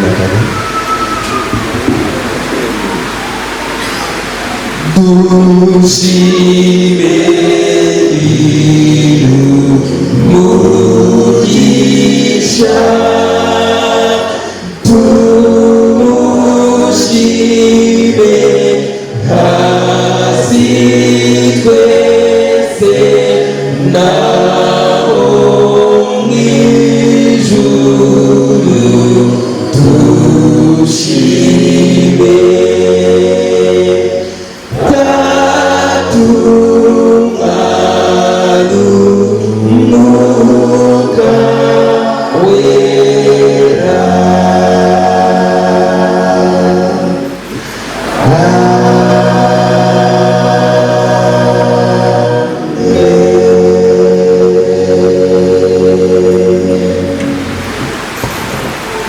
Na kane. Dushime umugisha, tumushime hasi twese nabo mw'ijuru dushime. Tatungana Mwuka Wera.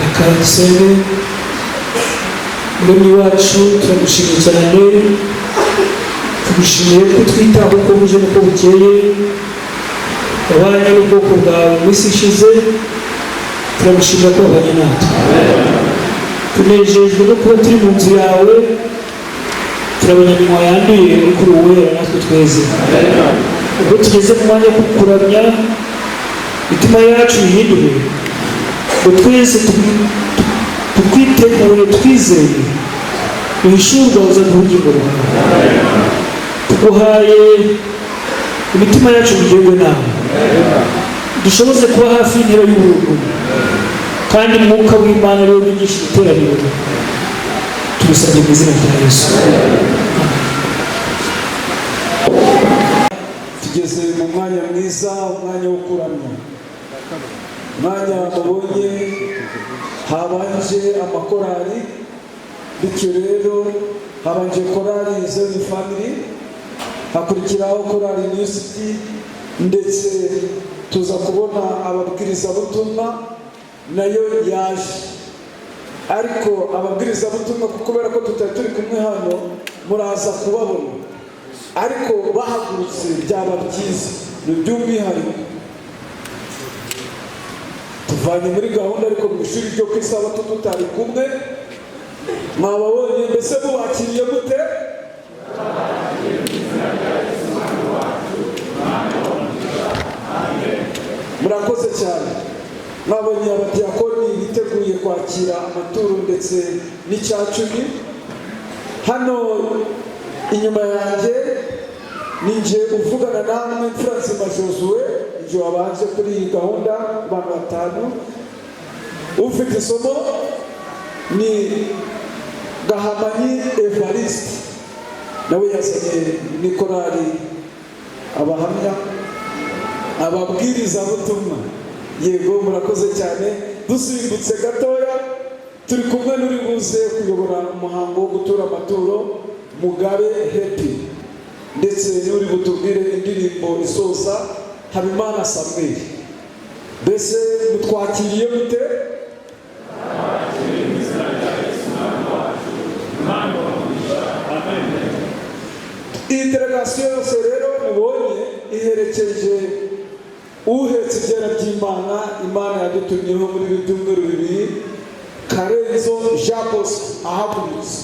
Reka dusenge. Muremyi wacu, turagushimiye cyane, tugushimiye ko twitaho uko buje n'uko bukeye, wabanye n'ubwoko bwawe mu minsi ishize. Turagushimira ko wabanye natwe. Tunejejwe no kuba turi mu nzu yawe. Turabona iminwa yanduye, ariko uri uwera natwe tweze. Ubwo tugeze mu mwanya wo kukuramya, imitima yacu ihindure ngo twese tukwiteguye twizeye uhishurwa uza ubugingo bwawe. Tuguhaye imitima yacu mugengwe nawe, dushoboze kuba hafi y'intebe y'ubuntu, kandi Mwuka w'Imana ariwe wigisha iteraniro. Tubisabye mu izina rya Yesu. Tugeze mu mwanya mwiza, umwanya wo kuramya, umwanya mubonye habanje amakorali. Bityo rero habanje korali Zion Family, hakurikiraho korali New City, ndetse tuza kubona ababwirizabutumwa nayo yaje. Ariko ababwirizabutumwa, kubera ko tutari turi kumwe hano, muraza kubabona, ariko bahagurutse byaba byiza. Ni by'umwihariko tuvanye muri gahunda, ariko mu ishuri ryo ku Isabato tutari kumwe, mwababonye. Mbese mubakiriye gute? Murakoze cyane. Mwabonye abadiyakoni biteguye kwakira amaturo ndetse n'icya cumi. Hano inyuma yanjye ni njye uvugana namwe, Mfuranzima Josue, njye wabanje kuri iyi gahunda, abantu batanu. Ufite isomo ni Gahamanyi Evariste, nawe yazanye n'ikorari abahamya ababwirizabutumwa. Yego, murakoze cyane. Dusimbutse gatoya, turi kumwe n'uri buze kuyobora umuhango wo gutura amaturo, Mugabe Hepi, ndetse n'uri butubwire indirimbo isoza, Habimana Samweli. Mbese mutwakiriye gute? Iyi delegasiyo yose rero mubonye iherekeje uhetse ibyera by'Imana, Imana yadutumyeho muri ibi byumweru 2, Karenzo Jean Bosco. Ahagurutse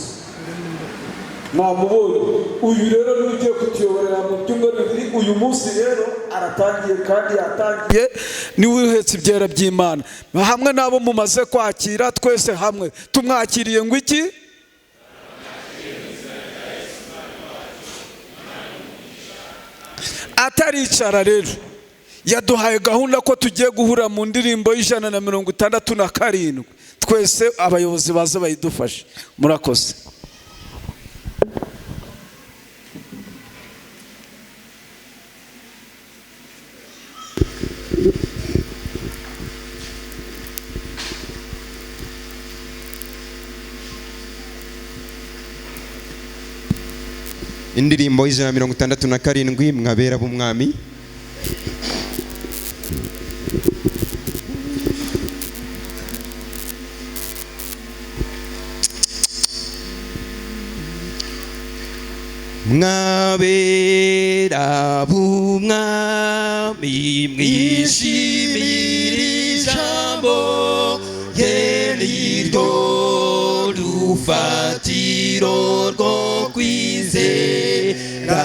mwamubonye. Uyu rero niwe ugiye kutuyoborera mu byumweru 2. Uyu munsi rero aratangiye kandi yatangiye, niwe uhetse ibyera by'Imana hamwe n'abo mumaze kwakira. Twese hamwe tumwakiriye ngo iki? Ataricara rero, yaduhaye gahunda ko tugiye guhura mu ndirimbo y'167 twese. Abayobozi baze bayidufashe. Murakoze. Indirimbo y'167, Mwabera b'Umwami. Mwabera b'Umwami, mwishimire ijambo ye. ryo rufatiro rwo kwizera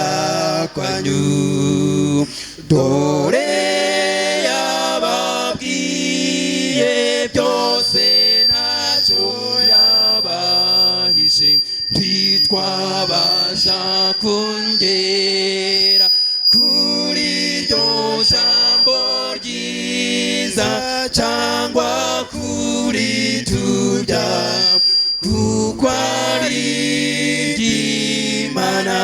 kwanyu. Dore yababwiye byose, ntacyo yabahishe. Ntitwabasha kongera kuri iryo jambo ryiza cyangwa kuri tujya, kuko ari iry'Imana.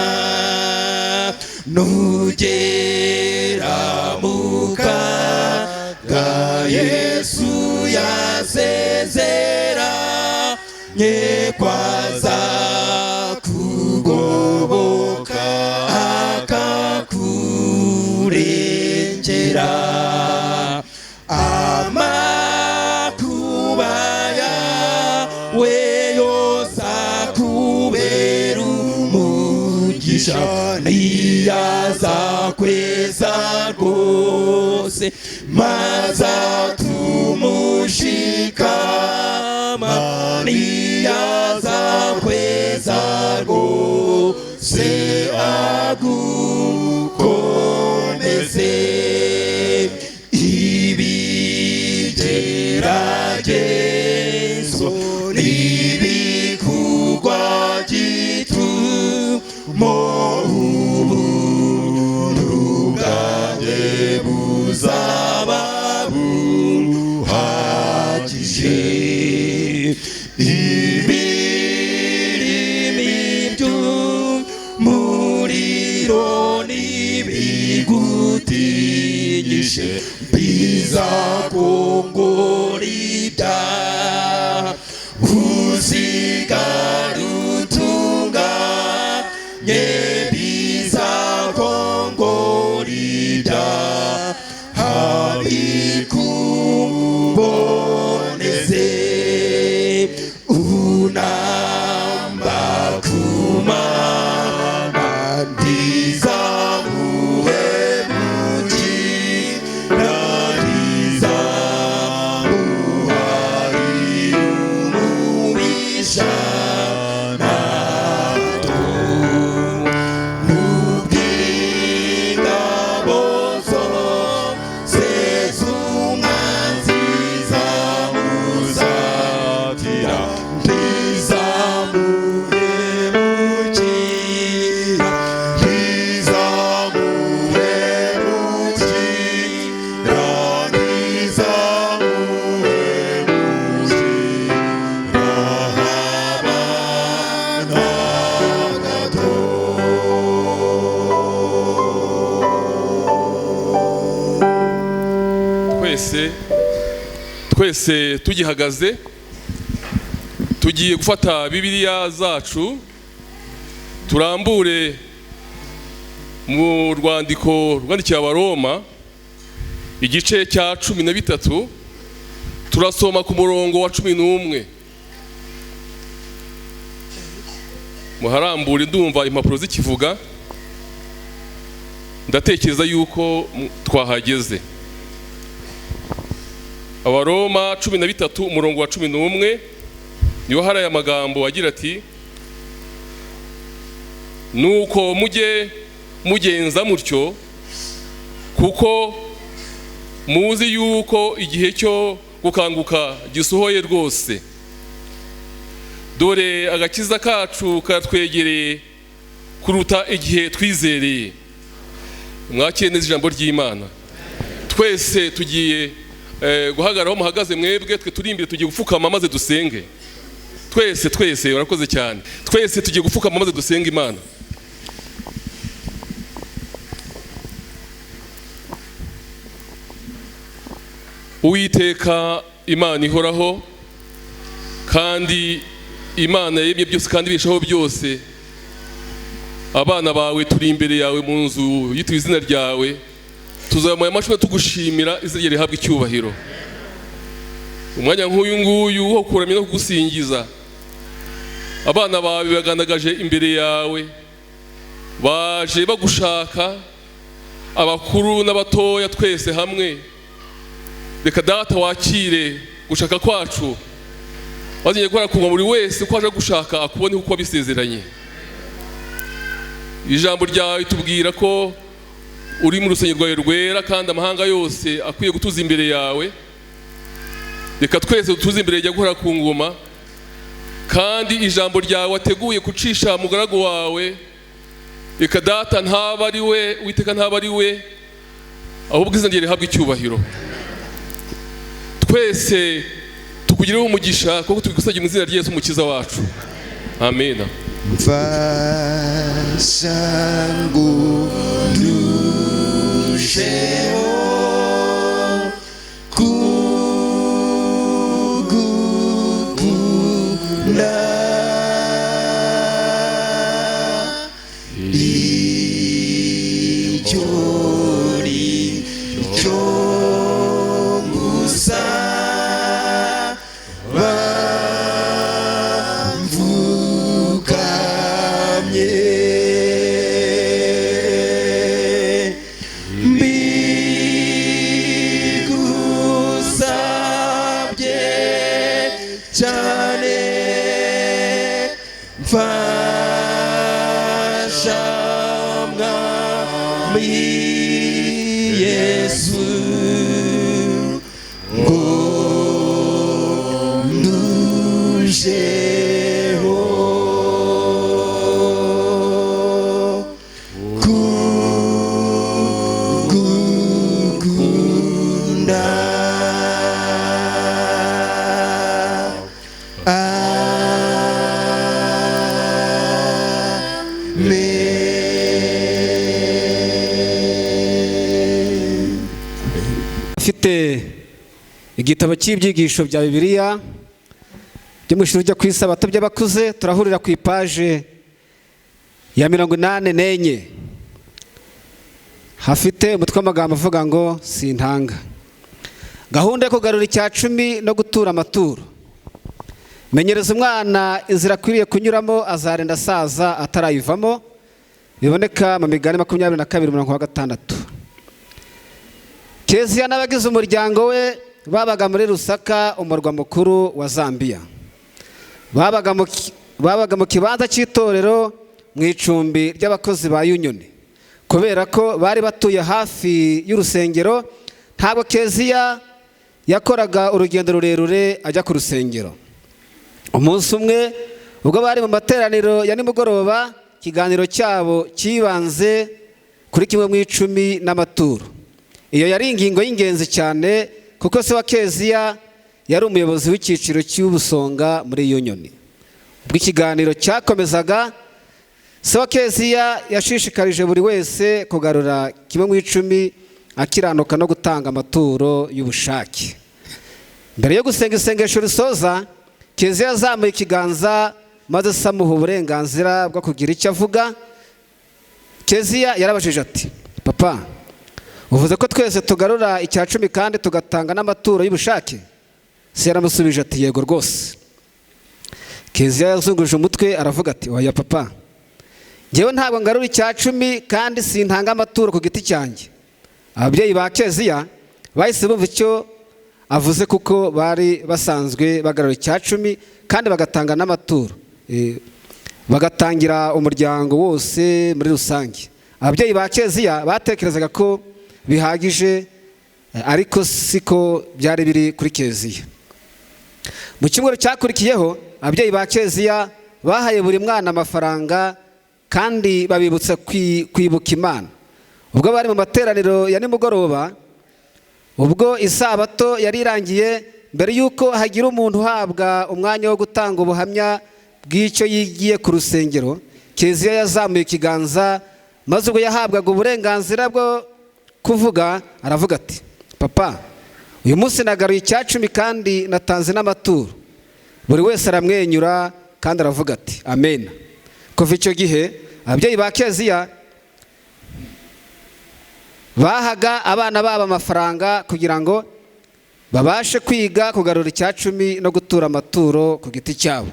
Nugera mu kaga, Yesu yasezeranye ko aza kugoboka akakurengera. Amakuba yawe yose akubera umugisha, niyaza kweza rwose maze atumushikama, niyaza kweza rwose agukomeze. Ibigeragezo n'ibikugwa gitumo, ubuntu bwanjye buzaba buhagije. Ibirimi by'umuriro n'ibigutinyishe, bizakongora ibyaha, usigara utunganye. Bizakongora ibyaha bikuboneze. Unamba kumana, ntizamuhemukira, ntizamuharira umubisha nato. N'ubw'ingabo zose z'umwanzi zamusatira, ntizamuhemukira, ntizamuhemukira, ntizamuhemukira haba na gato. Twese twese tugihagaze, tugiye gufata Bibiliya zacu, turambure mu rwandiko rwandikiye Abaroma, igice cya 13, turasoma ku murongo wa 11. Muharambure, ndumva impapuro zikivuga, ndatekereza yuko twahageze. Abaroma 13, umurongo wa 11, niho hari aya magambo agira ati: "Nuko mujye mugenza mutyo, kuko muzi yuko igihe cyo gukanguka gisohoye rwose. Dore agakiza kacu karatwegereye kuruta igihe twizereye." Mwakire neza ijambo ry'Imana. Twese tugiye guhagarara aho muhagaze mwebwe, twe turi imbere tugiye gupfukama maze dusenge twese. Twese, urakoze cyane. Twese tugiye gupfukama maze dusenge Imana. Uwiteka Imana ihoraho, kandi Imana yemye byose kandi ibeshaho byose, abana bawe turi imbere yawe mu nzu yitwa izina ryawe, tuzamuye amashuri tugushimira, izina ryawe rihabwa icyubahiro. Umwanya nk'uyu nguyu wo kuramya no kugusingiza, abana bawe bagandagaje imbere yawe, baje bagushaka, abakuru n'abatoya twese hamwe. Reka Data wakire gushaka kwacu, Wazinye gukora ku ngoma, buri wese uko aje gushaka akubone uko wabisezeranye. Ijambo ryawe tubwira ko uri mu rusengero rwawe rwera, kandi amahanga yose akwiye gutuza imbere yawe. Reka twese dutuze imbere rya guhora ku ngoma, kandi ijambo ryawe wateguye gucisha mugaragu wawe, reka Data ntaba ari we, Uwiteka ntaba ari we, ahubwo izina rye rihabwe icyubahiro. Twese tukugireho umugisha, kuko tubigusabye mu izina rya Yesu Umukiza wacu, amena. Mfasha ngo ndusheho kugukunda, icyo ni cyo ngusaba mfukamye, mbigusabye cyane, mfasha Mwami Yesu ngo ndusheho kugukunda. Amen. Afite igitabo cy'ibyigisho bya Bibiliya byo mu ishuri ryo ku Isabato by'abakuze, turahurira ku ipaje ya 84, hafite umutwe w'amagambo avuga ngo sintanga. Gahunda yo kugarura icya cumi no gutura amaturo. Menyereza umwana inzira akwiriye kunyuramo, azarinda asaza atarayivamo. Biboneka mu Migani 22:6. Keziya n'abagize umuryango we babaga muri Lusaka, umurwa mukuru wa Zambia. Babaga mu kibanza cy'itorero mu icumbi ry'abakozi ba Union. Kubera ko bari batuye hafi y'urusengero, ntabwo Keziya yakoraga urugendo rurerure ajya ku rusengero. Umunsi umwe ubwo bari mu materaniro ya nimugoroba, ikiganiro cyabo cyibanze kuri kimwe mu icumi n'amaturo. Iyo yari ingingo y'ingenzi cyane, kuko se wa Keziya yari umuyobozi w'icyiciro cy'ubusonga muri Union. Ubwo ikiganiro cyakomezaga, se wa Keziya yashishikarije buri wese kugarura kimwe mu icumi akiranuka no gutanga amaturo y'ubushake. Mbere yo gusenga isengesho risoza, Keziya yazamuye ikiganza maze se amuha uburenganzira bwo kugira icyo avuga. Keziya yarabajije ati: "Papa, uvuze ko twese tugarura icya cumi kandi tugatanga n'amaturo y'ubushake?" Se yaramusubije ati: "Yego rwose." Keziya yazunguje umutwe aravuga ati: "Oya papa, njyewe ntabwo ngarura icya cumi kandi sintanga amaturo ku giti cyanjye." Ababyeyi ba Keziya bahise bumva icyo avuze, kuko bari basanzwe bagarura icya cumi kandi bagatanga n'amaturo, bagatangira umuryango wose muri rusange. Ababyeyi ba Keziya batekerezaga ko bihagije, ariko siko byari biri kuri Keziya. Mu cyumweru cyakurikiyeho, ababyeyi ba Keziya bahaye buri mwana amafaranga kandi babibutsa kwibuka Imana. Ubwo bari mu materaniro ya nimugoroba, ubwo isabato yari irangiye, mbere y'uko hagira umuntu uhabwa umwanya wo gutanga ubuhamya bw'icyo yigiye ku rusengero, Keziya yazamuye ikiganza, maze ubwo yahabwaga uburenganzira bwo kuvuga aravuga ati: "Papa, uyu munsi nagaruye icya cumi kandi natanze n'amaturo." Buri wese aramwenyura kandi aravuga ati: "Amen." Kuva icyo gihe, ababyeyi ba Keziya bahaga abana babo amafaranga kugira ngo babashe kwiga kugarura icya cumi no gutura amaturo ku giti cyabo.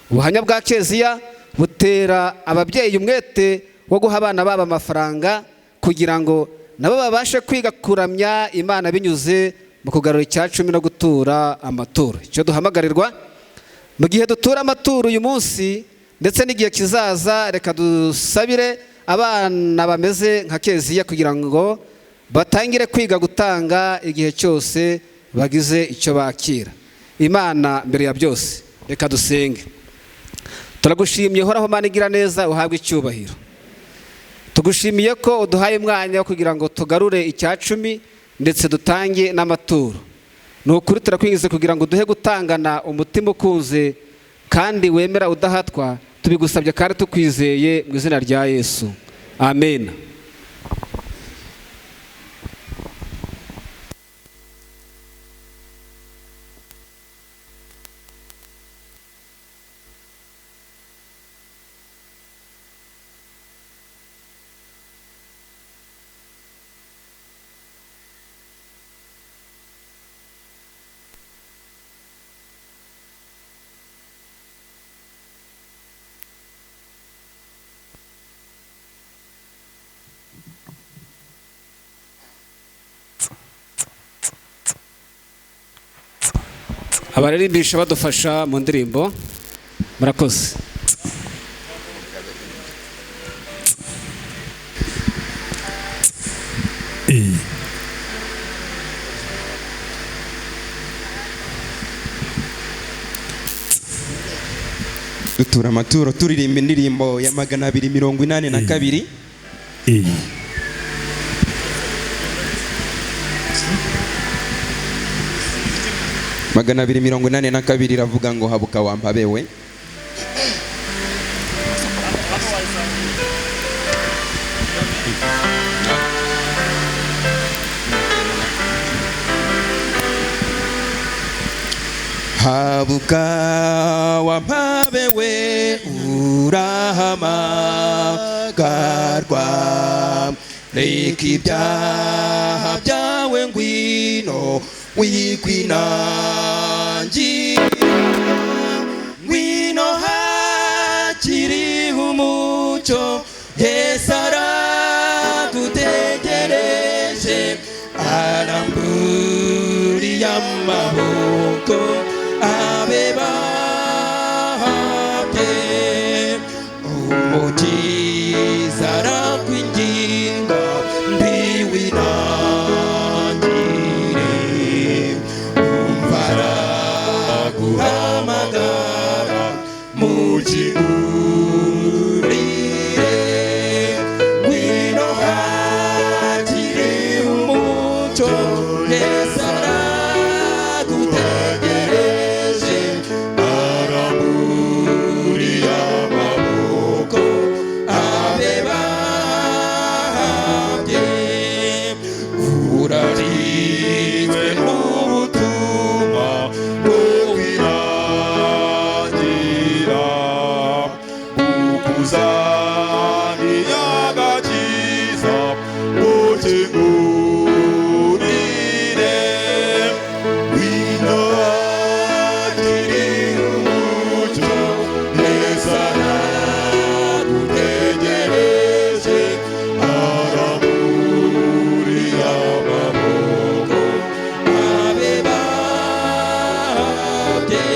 Ubuhamya bwa Keziya butera ababyeyi umwete wo guha abana babo amafaranga kugira ngo nabo babashe kwiga kuramya Imana binyuze mu kugarura icya cumi no gutura amaturo. Icyo duhamagarirwa Mu gihe dutura amaturo uyu munsi ndetse n'igihe kizaza, reka dusabire abana bameze nka Keziya kugira ngo batangire kwiga gutanga igihe cyose bagize icyo bakira. Imana mbere ya byose, reka dusenge. Turagushimye Uhoraho Mana igira neza, uhabwe icyubahiro. Tugushimiye ko uduhaye umwanya wo kugira ngo tugarure icya cumi ndetse dutange n'amaturo. Ni ukuri turakwinginze kugira ngo duhe gutangana umutima ukunze kandi wemera udahatwa. Tubigusabye kandi tukwizeye mu izina rya Yesu, amen. Abaririmbisha badufasha mu ndirimbo, murakoze. Dutura amaturo turirimba indirimbo ya 282. 282 iravuga ngo habuka wampabewe. Habuka wampabewe urahamagarwa, reka ibyaha byawe ngwino wikwinangira, ngwino hakiri umucyo, Yesu aradutegereje, aramburiye amaboko abe bahabye. Umukiza arakwinginga ntiwinangire, umva araguhamagara mukingurire, ngwino hakiri umucyo, Yesu aragutegereje, aramburiye amaboko abe bahabye. Uraritswe n'ubutumwa bwo kwiragira, ukuzaniye agakiza ukingurire, ngwino hakiri umucyo, Yesu aragutegereje, aramburiye amaboko abe bahabye.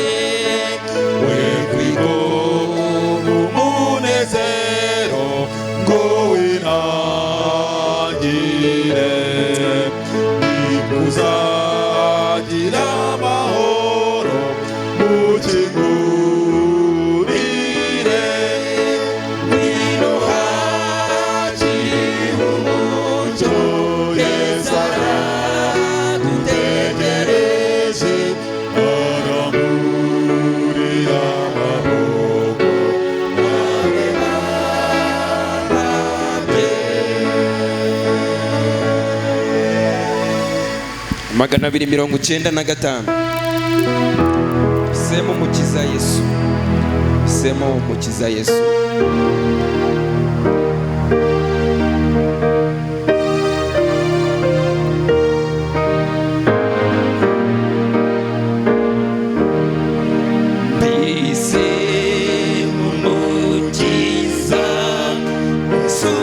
We kwigomba umunezero ngo winangire, nikuzagira amahoro mukingurire, Ngwino hakiri umucyo, Yesu aragutegereje, aramburiye amaboko abe bahabye. 295. Sema Umukiza Yesu, sema Umukiza Yesu. Mbese Umukiza Yesu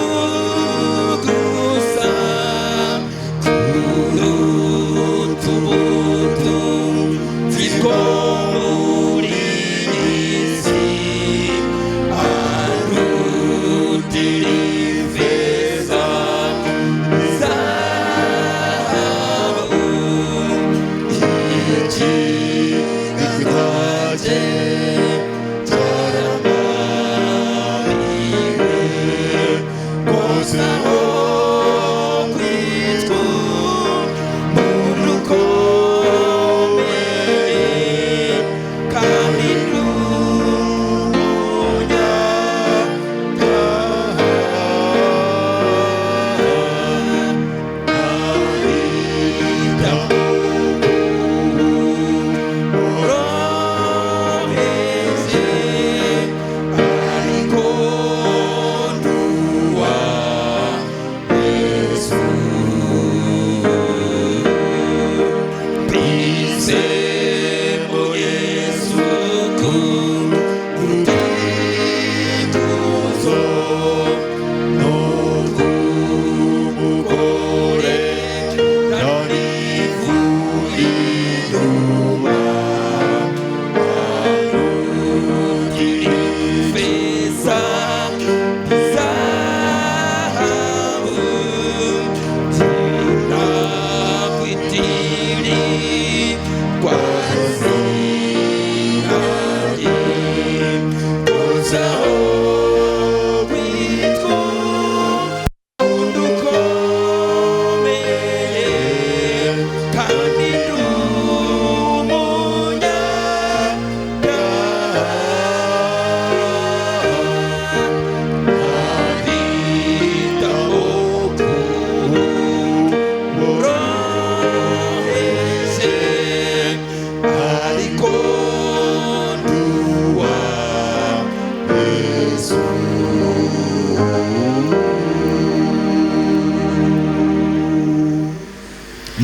gusa, kuruta ubutunzi bwo muri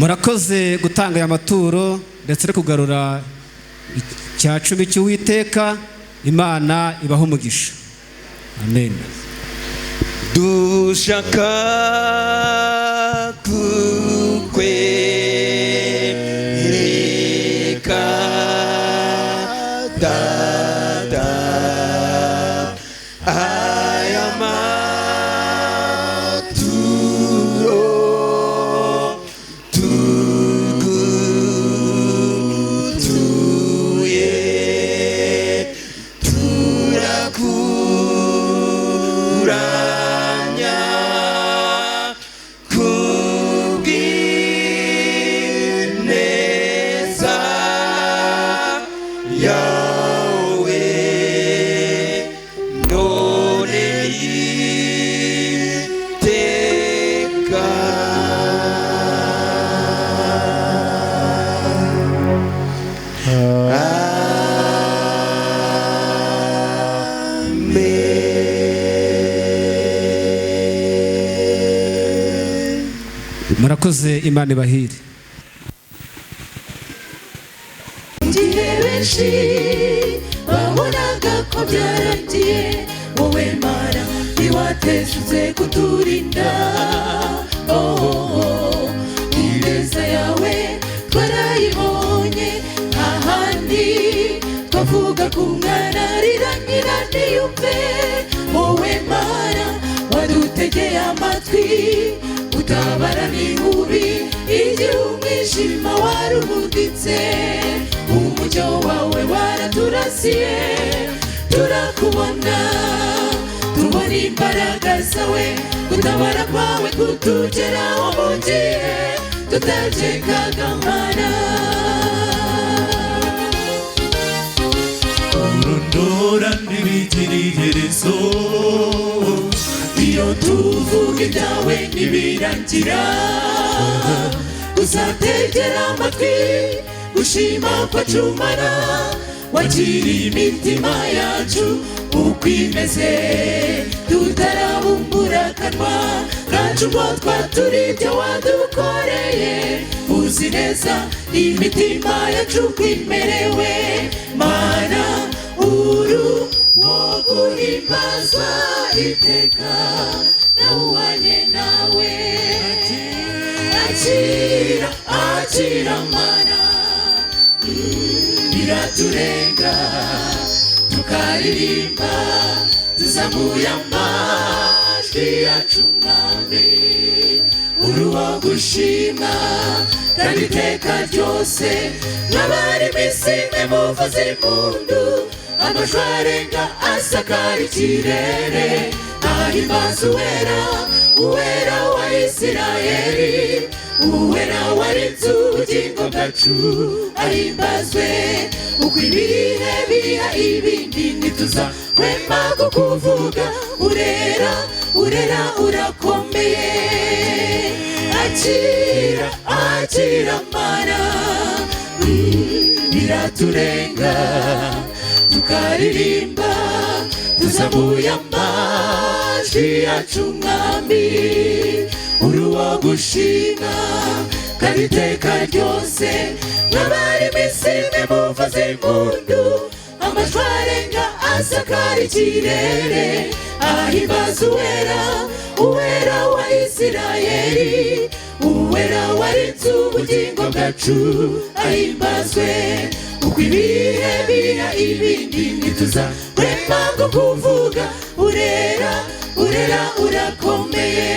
Murakoze gutanga aya maturo ndetse no kugarura icya cumi cy'Uwiteka. Imana ibahe umugisha. Amen. Dushaka kukwereka Data aya maturo tugutuye, turakuramya kubw'ineza yawe none iteka. Amen. Murakoze, Imana ibahire. Igihe benshi babonaga ko byarangiye, wowe Mana ntiwateshutse kuturinda. Oh, oh, oh. Ineza yawe twarayibonye, ahandi twavuga ku mwana rirangira ntiyumve. Wowe Mana wadutegeye amatwi, utabara n'inkubi igihe umwijima warubuditse. Umucyo wawe waraturasiye, turakubona, tubona imbaraga zawe. Gutabara kwawe kutugeraho mu gihe tutakekaga, Mana. Urondora ntibigira iherezo. Iyo tuvuga ibyawe ntibirangira. Gusa tegera amatwi gushima kwacu, Mana, wakiriye imitima yacu uko imeze. Tutarabumbura akanwa kacu ngo twature ibyo wadukoreye, uzi neza imitima yacu uko imerewe. Mana, uru wo guhimbazwa iteka, nawuhanye nawe. Akira, akira Mana. Biraturenga tukaririmba, tuzamuye amajwi yacu. Mwami, uri uwo gushima kandi iteka ryose. N'abari mu isi mwe muvuze impundu, amajwi arenga asakara ikirere, ahimbaza Uwera, Uwera wa Isirayeli. Uwera warinze ubugingo bwacu ahimbazwe. Uko ibihe biha ibindi, ntituza wema kukuvuga. Urera, urera, urakomeye. Akira, akira Mana. Biraturenga tukaririmba, tuzamuye amajwi yacu. Mwami, uri uwo gushima kandi iteka ryose. N'abari mu isi mwe muvuze impundu, amajwi arenga asakara ikirere, ahimbaza Uwera, Uwera wa Isirayeli. Uwera warinze ubugingo bwacu ahimbazwe. Uko ibihe biha ibindi, ntituza wema kukuvuga. Urera, urera, urakomeye.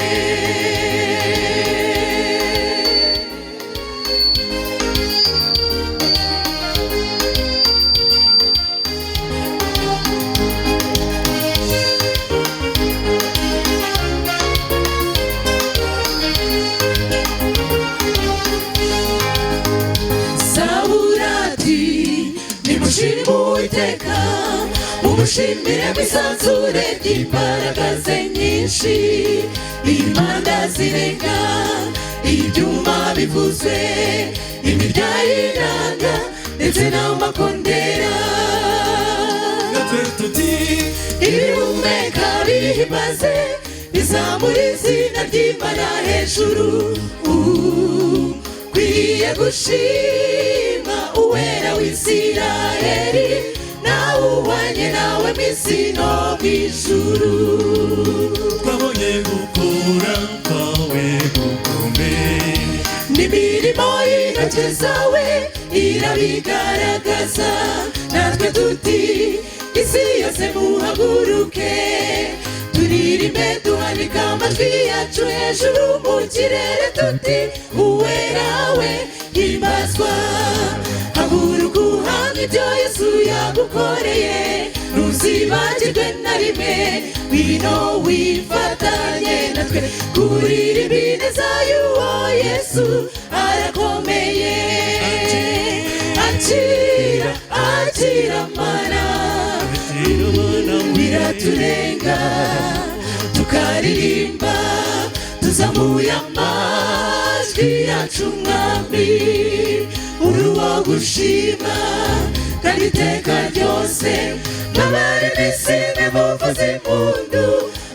Saburati nimushime Uwiteka, mumushimire mwisanzure ry'imbaraga ze nyinshi. Impanda zirenga, ibyuma bivuzwe, imirya y'inanga ndetse n'amakondera. Natwe tuti ibihumeka bihimbaze, bizamura izina ry'Imana hejuru. Ku Dukwiye gushima uwera w'Isirayeli, nawe uhwanye nawe mu isi no mu ijuru. Twabonye gukora kwawe gukomeye, n'imirimo y'intoki zawe irabigaragaza. Natwe tuti isi yose muhaguruke, turirimbe duhanika amajwi yacu hejuru mu kirere tuti uwera we himbazwa. Haguruka uhamye ibyo Yesu yagukoreye, ntuzibagirwe na rimwe. Ngwino wifatanye natwe kuririmba ineza y'uwo Yesu arakomeye. Akira, akira mana, biraturenga tukaririmba tuzamuye amajwi yacu mwami, uri uwo gushima kandi iteka ryose. Mwabari mw'isi nimuvuze impundu,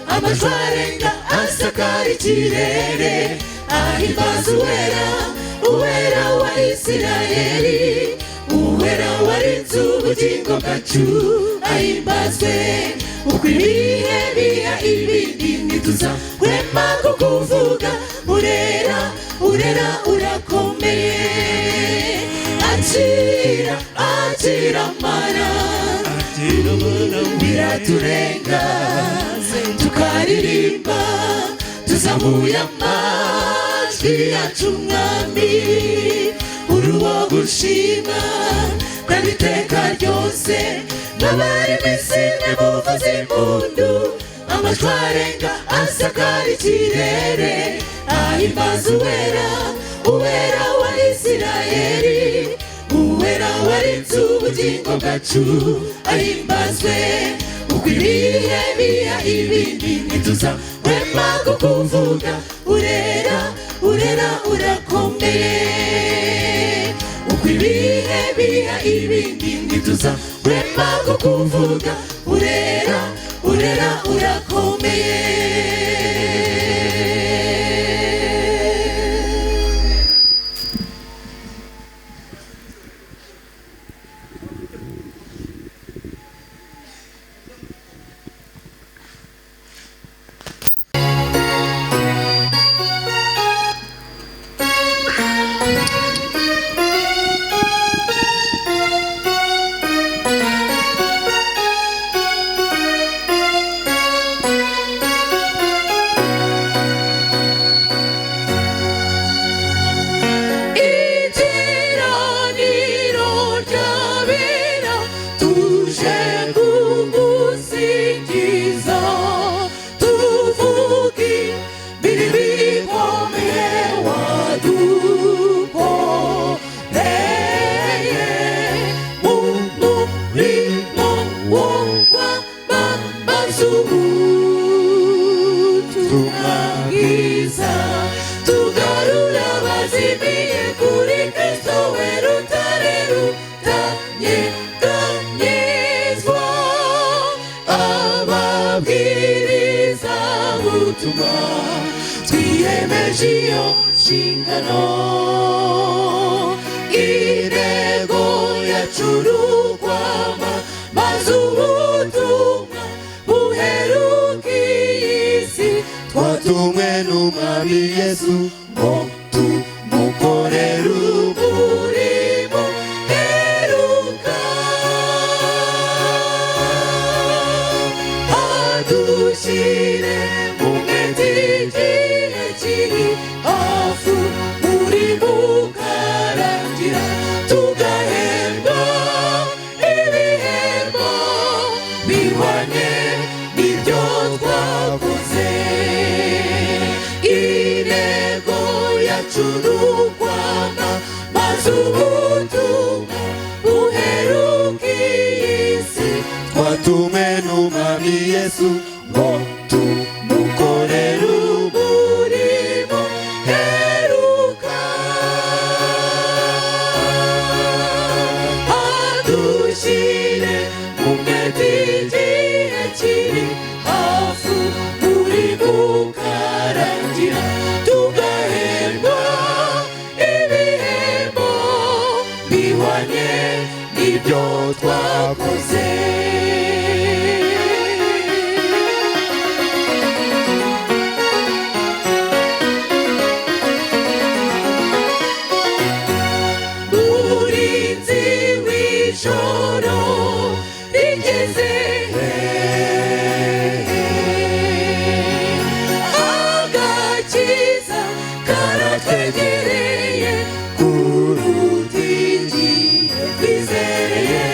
amajwi arenga asakara ikirere, ahimbaza uwera, uwera wa Isirayeli, uwera warinze ubugingo bwacu ahimbazwe. Uko ibihe biha ibindi ntituzahwema kukuvuga, urera, urera urakomeye. Akira, akira mana, biraturenga tukaririmba tuzamuye amajwi yacu mwami, uri uwo gushima kandi iteka ryose. Mwabari mw'isi nimuvuze impundu, amajwi arenga asakara ikirere, ahimbaza uwera, uwera wa Isirayeli, uwera warinze ubugingo bwacu ahimbazwe. Uko ibihe biha ibindi ntituzahwema kukuvuga, urera, urera urakomeye. Uko ibihe biha ibindi ntituzahwema kukuvuga, urera, urera urakomeye. Iteraniro ry'abera tuje kugusingiza, tuvuge ibiri bikomeye wadukoreye mu murimo wo kwamamaza ubutumwa bwiza, tugarura abazimiye kuri Kristo we rutare rutanyeganyezwa. Ababwiriza butumwa twiyemeje iyo nshingano, intego yacu ni ukwamamaza ubutumwa buheruka iyi si. Twatumwe n'Umwami Yesu ngo tumukorere umurimo heruka, adushyire mu mwete igihe kiri hafi, umurimo ukarangira tugahembwa ibihembo bihwanye n'ibyo twakoze. Intego yacu ni ukwamamaza ubutumwa buheruka iyi si. Twatumwe n'Umwami Yesu ngo tumukorere umurimo heruka, adushyire mu mwete igihe kiri hafi, umurimo ukarangira tugahembwa ibihembo ibyo twakoze. Murinzi w'ijoro rigeze hehe? Agakiza karatwegereye kuruta igihe twizereye.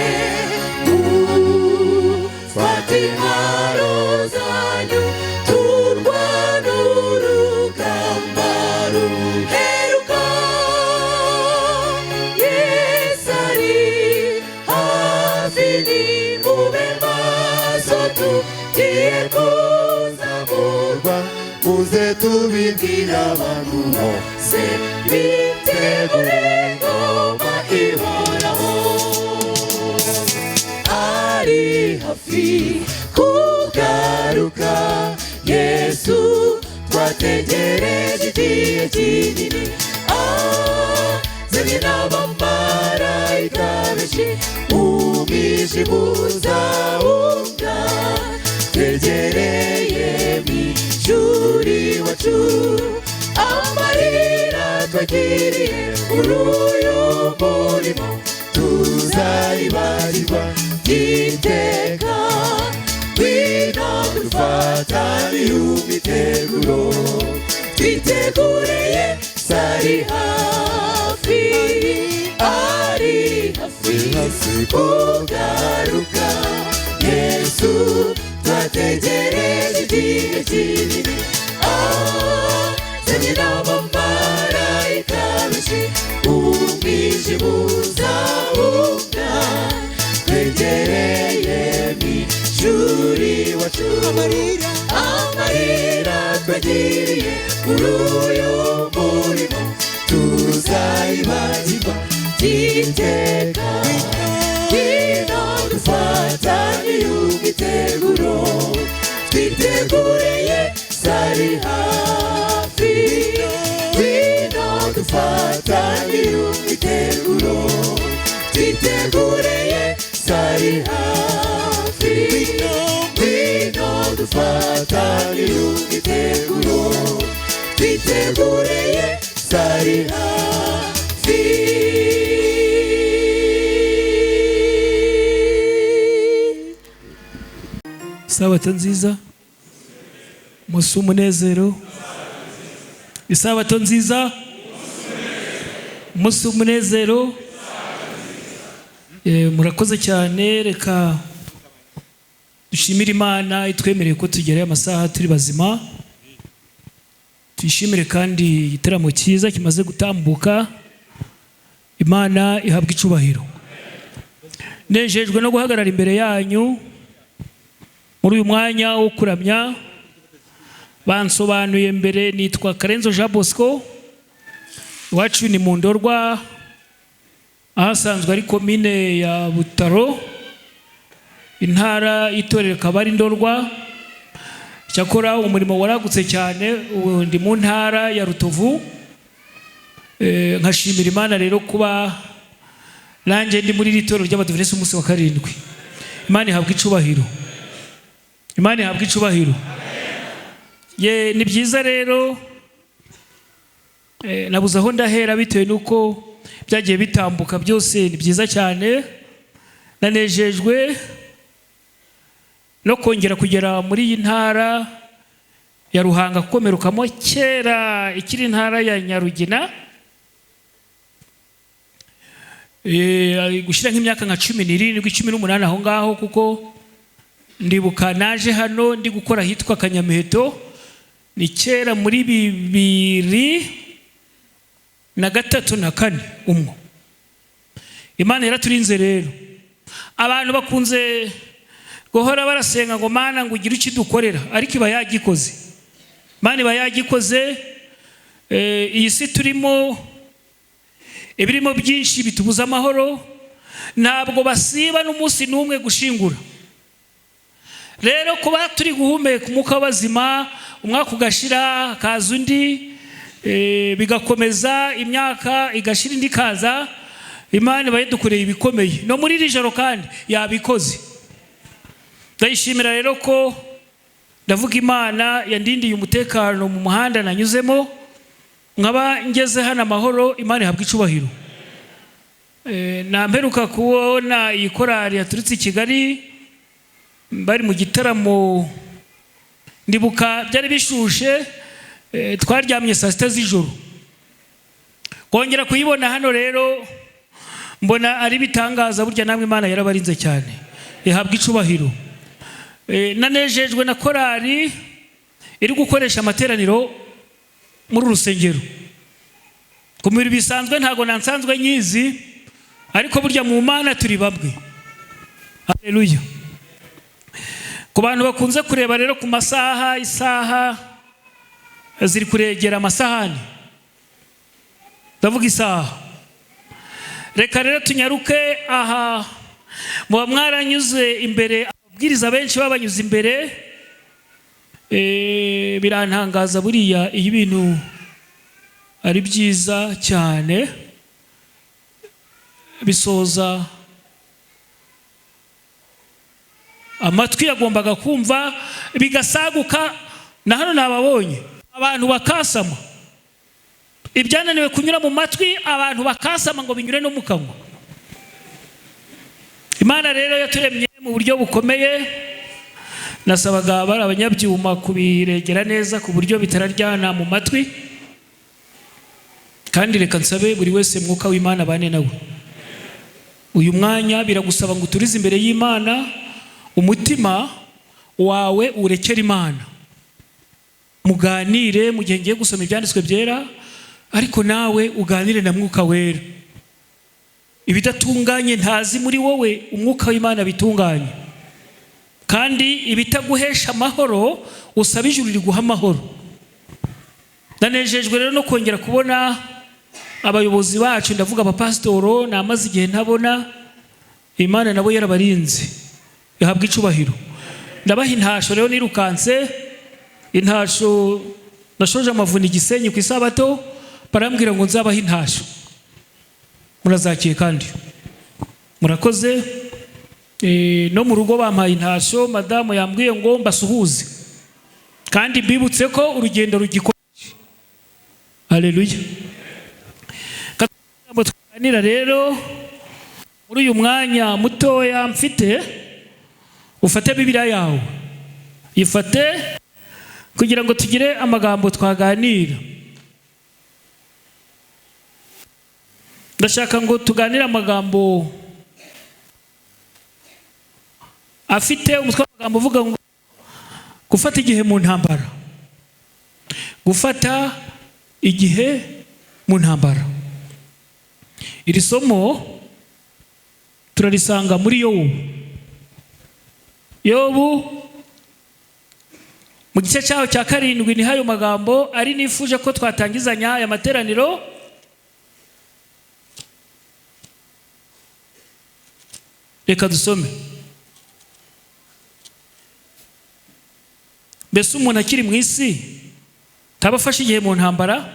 Mufate intwaro zanyu turwane urugamba ruheruka. Yesu ari hafi, nimube maso tugiye kuzamurwa. Muze tubibwire abantu bose bitegure ingoma ihoraho. Ari hafi kugaruka Yesu twategereje igihe kinini, azanye n'abamarayika benshi, umwijima uzahunga twegereye mu ijuru iwacu. Amarira twagiriye muri uyu murimo tuzayibagirwa iteka. Ngwino dufatane imyiteguro, twitegureye sari hafi, ari hafi kugaruka Yesu twategereje igihe kinini, azanye n'abamarayika benshi, umwijima uzahunga twegereye mu ijuru iwacu. Amarira twagiriye muri uyu murimo tuzayibagirwa iteka. Ngwino dufatane imyiteguro, twitegureye sari hafi. Ngwino dufatane imyiteguro, twitegureye sari hafi. Ngwino dufatane imyiteguro, twitegureye sari hafi. Isabato nziza, umunsi w'umunezero. Isabato nziza, umunsi w'umunezero. Murakoze cyane. Reka dushimire Imana itwemereye ko tugerayo amasaha turi bazima. Tuyishimire kandi igitaramo cyiza kimaze gutambuka. Imana ihabwa icubahiro. Nejejwe no guhagarara imbere yanyu muri uyu mwanya wo kuramya. Bansobanuye mbere, nitwa Karenzo Jean Bosco, iwacu ni mu Ndorwa, ahasanzwe ari komine ya Butaro, intara y'itorero ikaba ari Ndorwa. Cyakora umurimo waragutse cyane, ubu ndi mu ntara ya Rutovu. Nkashimira Imana rero kuba nanjye ndi muri iri torero ry'Abadiventisiti umunsi wa karindwi. Imana ihabwa icubahiro, Imana ihabwa icubahiro. Ye, ni byiza rero. Nabuze aho ndahera bitewe n'uko byagiye bitambuka byose, ni byiza cyane. Nanejejwe no kongera kugera muri iyi ntara ya Ruhanga, kuko mperukamo kera ikiri intara ya Nyarugina, gushyira nk'imyaka nka 17, 18 aho ngaho, kuko ndibuka naje hano ndi gukora ahitwa Kanyamiheto, ni kera muri 2003 na 4 umwo. Imana yaraturinze rero. Abantu bakunze guhora barasenga ngo Mana ngo ugire icyo udukorera, ariko iba yagikoze. Imana iba yagikoze. Iyi si turimo ibirimo byinshi bitubuza amahoro, ntabwo basiba n'umunsi n'umwe gushingura. Rero kuba turi guhumeka umwuka w'abazima, umwaka ugashira hakaza undi, bigakomeza imyaka igashira indi ikaza. Imana iba yadukoreye ibikomeye no muri iri joro, kandi yabikoze. Ndayishimira rero ko, ndavuga Imana yandindiye umutekano mu muhanda nanyuzemo, nkaba ngeze hano amahoro. Imana ihabwa icubahiro. Namperuka kubona iyi korali yaturutse i Kigali bari mu gitaramo. Ndibuka byari bishushe, twaryamye saa 6 z'ijoro. Kongera kuyibona hano rero mbona ari bitangaza. Burya namwe Imana yarabarinze cyane, ihabwa icubahiro. Nanejejwe na korali iri gukoresha amateraniro muri uru rusengero. Ku mubiri bisanzwe ntabwo nansanzwe nyizi, ariko burya mu Mana turi bamwe. Haleluya! Ku bantu bakunze kureba rero ku masaha, isaha ziri kuregera amasahani, ndavuga isaha. Reka rero tunyaruke. Aha muba mwaranyuze imbere, ababwiriza benshi babanyuze imbere. Birantangaza buriya iyo ibintu ari byiza cyane bisoza amatwi yagombaga kumva bigasaguka. Na hano nababonye abantu bakasama ibyananiwe kunyura mu matwi, abantu bakasama ngo binyure no mu kanwa. Imana rero yaturemye mu buryo bukomeye. Nasabaga bari abanyabyuma kubiregera neza ku buryo bitararyana mu matwi. Kandi reka nsabe buri wese Mwuka w'Imana bane nawe uyu mwanya. Biragusaba ngo uturize imbere y'Imana, umutima wawe urekere Imana, muganire mu gihe ngiye gusoma ibyanditswe byera, ariko nawe uganire na Mwuka Wera. Ibidatunganye ntazi muri wowe, Umwuka w'Imana bitunganye. Kandi ibitaguhesha amahoro, usaba ijuru riguha amahoro. Ndanejejwe rero no kongera kubona abayobozi bacu, ndavuga abapasitoro namaze igihe ntabona. Imana nabo yarabarinze, ihabwa icubahiro. Ndabaha intasho rero nirukanse. Intasho, nashoje amavuna Igisenyi ku isabato, barambwira ngo nzabahe intasho. Murazakiye kandi murakoze. No mu rugo bampaye intasho, madamu yambwiye ngo mbasuhuze kandi mbibutse ko urugendo rugikomeje. Haleluya! Tuganira rero muri uyu mwanya mutoya mfite. Ufate Bibiliya yawe, ifate kugira ngo tugire amagambo twaganira. Ndashaka ngo tuganire amagambo afite umutwe w'amagambo uvuga ngo gufata igihe mu ntambara. Gufata igihe mu ntambara. Iri somo turarisanga muri Yobu. Yobu mu gice cyaho cya 7 niho ayo magambo ari. Nifuje ko twatangizanya aya materaniro. Reka dusome. Mbese umuntu akiri mu isi ntaba afashe igihe mu ntambara?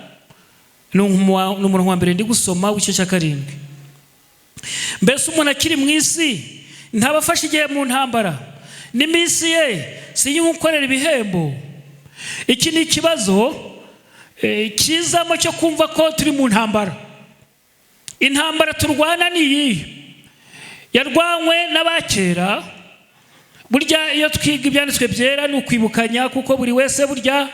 Ni umuntu wa mbere ndi gusoma w'igice cya 7. Mbese umuntu akiri mu isi ntaba afashe igihe mu ntambara? N'iminsi ye si iyo ibihembo. Iki ni ikibazo kizamo cyo kumva ko turi mu ntambara. Intambara turwana ni iyi yarwanywe n'abakera. Burya iyo twiga ibyanditswe byera ni ukwibukanya, kuko buri wese burya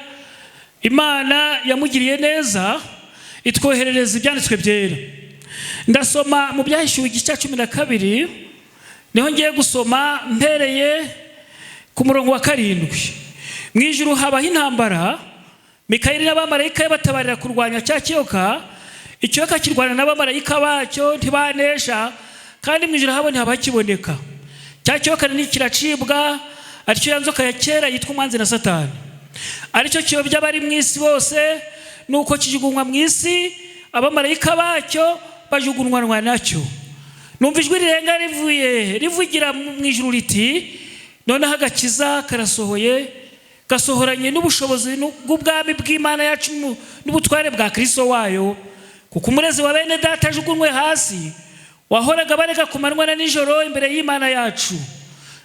Imana yamugiriye neza itwoherereza ibyanditswe byera. Ndasoma mu Byahishuwe igice cya 12, niho ngiye gusoma mpereye ku murongo wa 7. Mu ijuru habaho intambara, Mikayeli n'abamarayika be batabarira kurwanya cya kiyoka. Ikiyoka kirwana n'abamarayika bacyo ntibanesha, kandi mu ijuru habo ntihabakiboneka. Cya kiyoka ni kiracibwa, aricyo ya nzoka ya kera yitwa umwanzi na Satani, aricyo kiyobya abari mu isi bose. Nuko kijugunywa mu isi, abamarayika bacyo bajugunywanwa nacyo. Numva ijwi rirenga rivuye rivugira mu ijuru riti: noneho agakiza karasohoye, gasohoranye n'ubushobozi bw'ubwami bw'Imana yacu n'ubutware bwa Kristo wayo, kuko umurezi wa bene data ajugunywe hasi. Wahoraga barega ku manywa na nijoro imbere y'Imana yacu.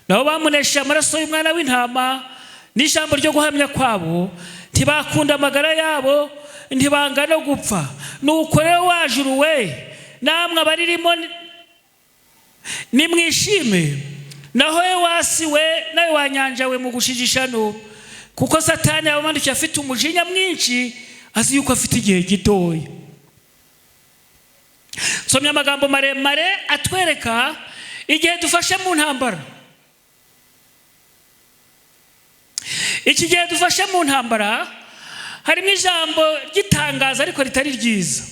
Nabo bamunesheje amaraso y'umwana w'intama n'ijambo ryo guhamya kwabo, ntibakunda amagara yabo, ntibanga no gupfa. Nuko rero wa juru we, namwe abaririmo, nimwishime. Naho we wa si we, nawe wa nyanja we, mugushije ishano, kuko Satani yabamanukiye afite umujinya mwinshi, azi yuko afite igihe gitoya. Nsomye amagambo maremare atwereka igihe dufashe mu ntambara. Iki gihe dufashe mu ntambara harimo ijambo ry'itangazo ariko ritari ryiza.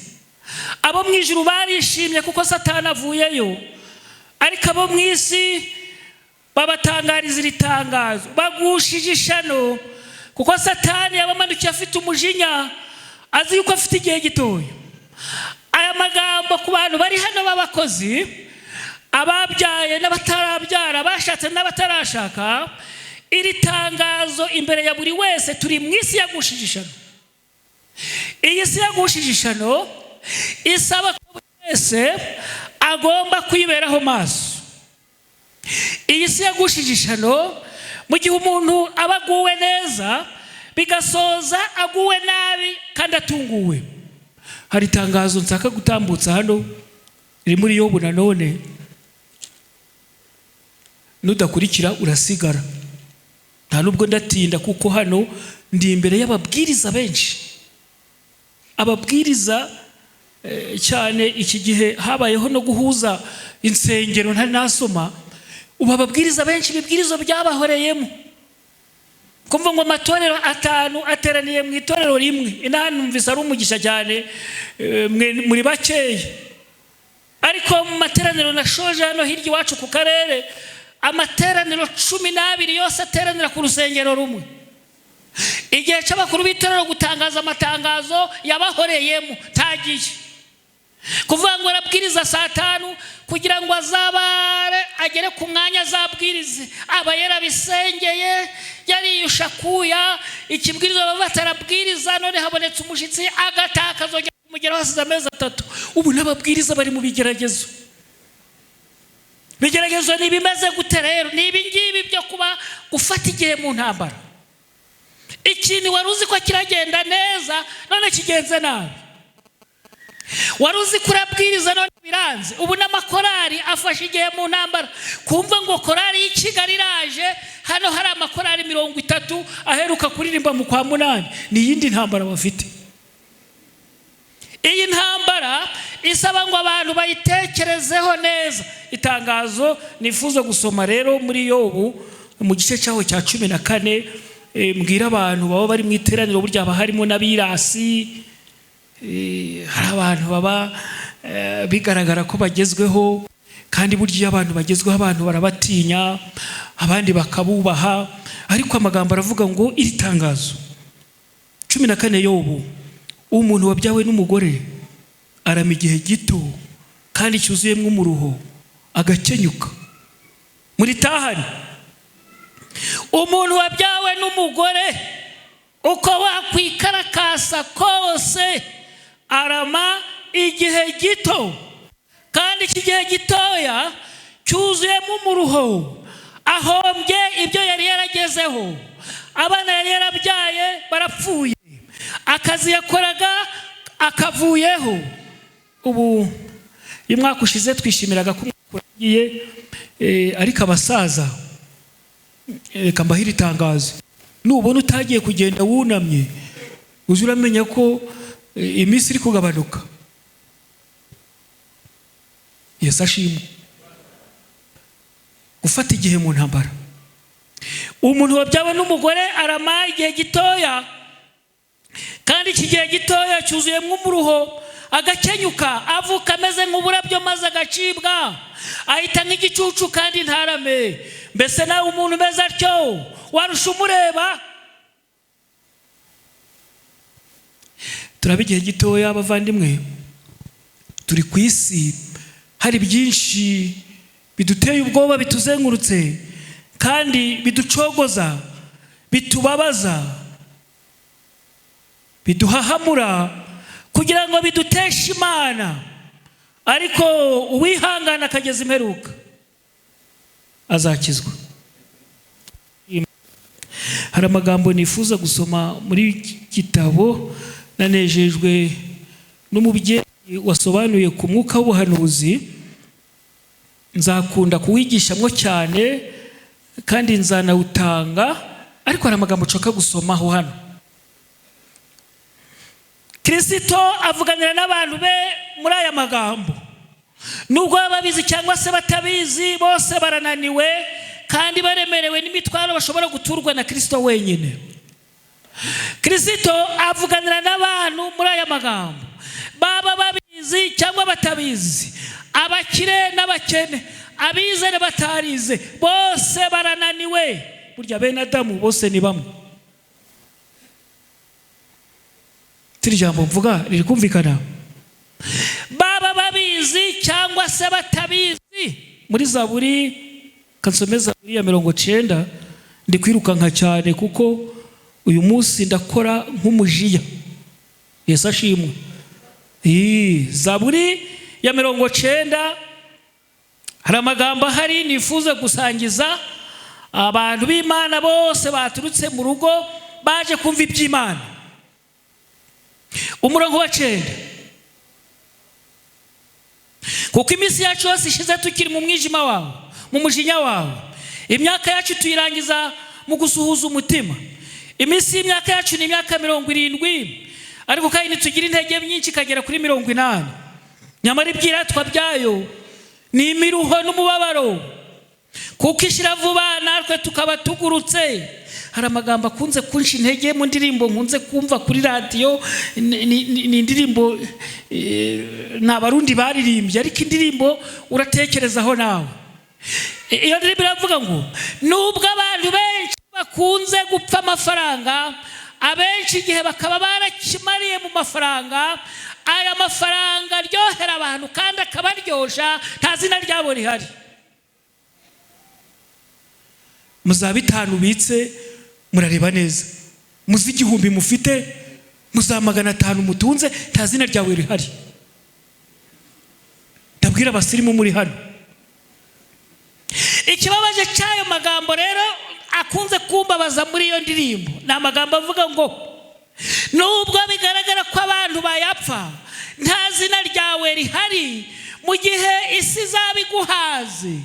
Abo mu ijuru barishimye kuko Satani avuyeyo, ariko abo mu isi babatangariza iri tangazo: bagushije ishano kuko Satani yabamanukiye afite umujinya, azi yuko afite igihe gitoya. Aya magambo ku bantu bari hano b'abakozi, ababyaye n'abatarabyara, abashatse n'abatarashaka, iri tangazo imbere ya buri wese: turi mu isi yagushije ishano. Iyi si yagushije ishano isaba ko buri wese agomba kwiberaho maso. Iyi si yagushije ishano mu gihe umuntu aba aguwe neza, bigasoza aguwe nabi kandi atunguwe. Hari itangazo nshaka gutambutsa hano riri muri Yobu nanone, nudakurikira urasigara. Nta nubwo ndatinda kuko hano ndi imbere y'ababwiriza benshi, ababwiriza cyane. Iki gihe habayeho no guhuza insengero, ntari nasoma. Ubu ababwiriza benshi ibibwirizo byabahoreyemo, kumva ngo amatorero 5 ateraniye mu itorero rimwe. Inaha numvise ari umugisha cyane, muri bakeya, ariko mu materaniro nashoje hano hirya iwacu ku karere, amateraniro 12 yose ateranira ku rusengero rumwe. Igihe cy'abakuru b'itorero gutangaza amatangazo yabahoreyemo, tagiye kuvuga ngo arabwiriza saa 5 kugira ngo azabare agere ku mwanya azabwirize, aba yarabisengeye, yariyusha kuya ikibwirizo baba batarabwiriza, none habonetse umushyitsi agataka azongera kumugeraho hasize amezi 3. Ubu n'ababwiriza bari mu bigeragezo. Bigeragezo ni ibimeze gute rero? Ni ibi ngibi byo kuba gufata igihe mu ntambara. Ikintu wari uzi ko kiragenda neza none kigenze nabi, wari uzi ko urabwiriza none biranze. Ubu n'amakorari afashe igihe mu ntambara. Kumva ngo korari y'i Kigali iraje, hano hari amakorari 30 aheruka kuririmba mu kwa 8, ni iyindi ntambara bafite. Iyi ntambara isaba ngo abantu bayitekerezeho neza. Itangazo nifuza gusoma rero muri Yobu mu gice cyaho cya 14, mbwira abantu baba bari mu iteraniro, burya haba harimo n'abirasi, hari abantu baba bigaragara ko bagezweho, kandi burya iyo abantu bagezweho abantu barabatinya, abandi bakabubaha. Ariko amagambo aravuga ngo iri tangazo 14 Yobu: umuntu wabyawe n'umugore arama igihe gito kandi cyuzuyemo umuruho, agakenyuka. Muritahane. Umuntu wabyawe n'umugore uko wakwikarakasa kose arama igihe gito, kandi iki gihe gitoya cyuzuyemo umuruho, ahombye ibyo yari yaragezeho, abana yari yarabyaye barapfuye, akazi yakoraga akavuyeho. Ubu uyu mwaka ushize twishimiraga ko umwaka urangiye, ariko abasaza, reka mbahe itangazo: nubona utagiye kugenda wunamye, uzi uramenya ko iminsi iri kugabanuka. Yesu ashimwe. Gufata igihe mu ntambara. Umuntu wabyawe n'umugore arama igihe gitoya, kandi iki gihe gitoya cyuzuyemo umuruho, agakenyuka, avuka ameze nk'uburabyo maze agacibwa, ahita nk'igicucu kandi ntarame. Mbese nawe umuntu umeze atyo warusha umureba? Turaba igihe gitoya abavandimwe, turi ku isi, hari byinshi biduteye ubwoba, bituzengurutse kandi biducogoza, bitubabaza, biduhahamura kugira ngo biduteshe Imana. Ariko uwihangana akageza imperuka azakizwa. Hari amagambo nifuza gusoma muri iki gitabo. Nanejejwe n'umubyeyi wasobanuye ku mwuka w'ubuhanuzi. Nzakunda kuwigishamo cyane kandi nzanawutanga, ariko hari amagambo nshaka gusomaho hano. Kirisito avuganira n'abantu be muri aya magambo. Nubwo baba babizi cyangwa se batabizi, bose barananiwe kandi baremerewe n'imitwaro bashobora guturwa na Kirisito wenyine. Kirisito avuganira n'abantu muri aya magambo, baba babizi cyangwa batabizi, abakire n'abakene, abize n'abatarize, bose barananiwe. Burya bene Adamu bose ni bamwe. Tiri jambo mvuga riri kumvikana? Baba babizi cyangwa se batabizi. Muri Zaburi, kansome Zaburi ya 90. Ndi kwirukanka cyane kuko uyu munsi ndakora nk'umujiya. Yesu ashimwe. Zaburi ya 90, hari amagambo ahari nifuza gusangiza abantu b'Imana bose baturutse mu rugo baje kumva iby'Imana. Umurongo wa 9: kuko iminsi yacu yose ishize tukiri mu mwijima wawe, mu mujinya wawe, imyaka yacu tuyirangiza mu gusuhuza umutima. Iminsi y'imyaka yacu ni imyaka 70, ariko kandi ntitugira intege nyinshi ikagera kuri 80. Nyamara ibyiratwa byayo ni imiruho n'umubabaro, kuko ishira vuba natwe tukaba tugurutse. Hari amagambo akunze kunshi intege mu ndirimbo nkunze kumva kuri radiyo. Ni indirimbo ni Abarundi baririmbye, ariko indirimbo uratekerezaho nawe. Iyo ndirimbo iravuga ngo nubwo abantu benshi bakunze gupfa amafaranga, abenshi igihe bakaba barakimariye mu mafaranga, aya mafaranga aryohera abantu kandi akabaryosha, nta zina ryabo rihari. Muza 5 ubitse murareba neza, muzi 1000 mufite, muza 500 mutunze, nta zina ryawe rihari. Ndabwira abasirimu muri hano, ikibabaje cy'ayo magambo rero akunze kumbabaza muri iyo ndirimbo ni amagambo avuga ngo nubwo bigaragara ko abantu bayapfa, nta zina ryawe rihari, mu gihe isi izaba iguhaze,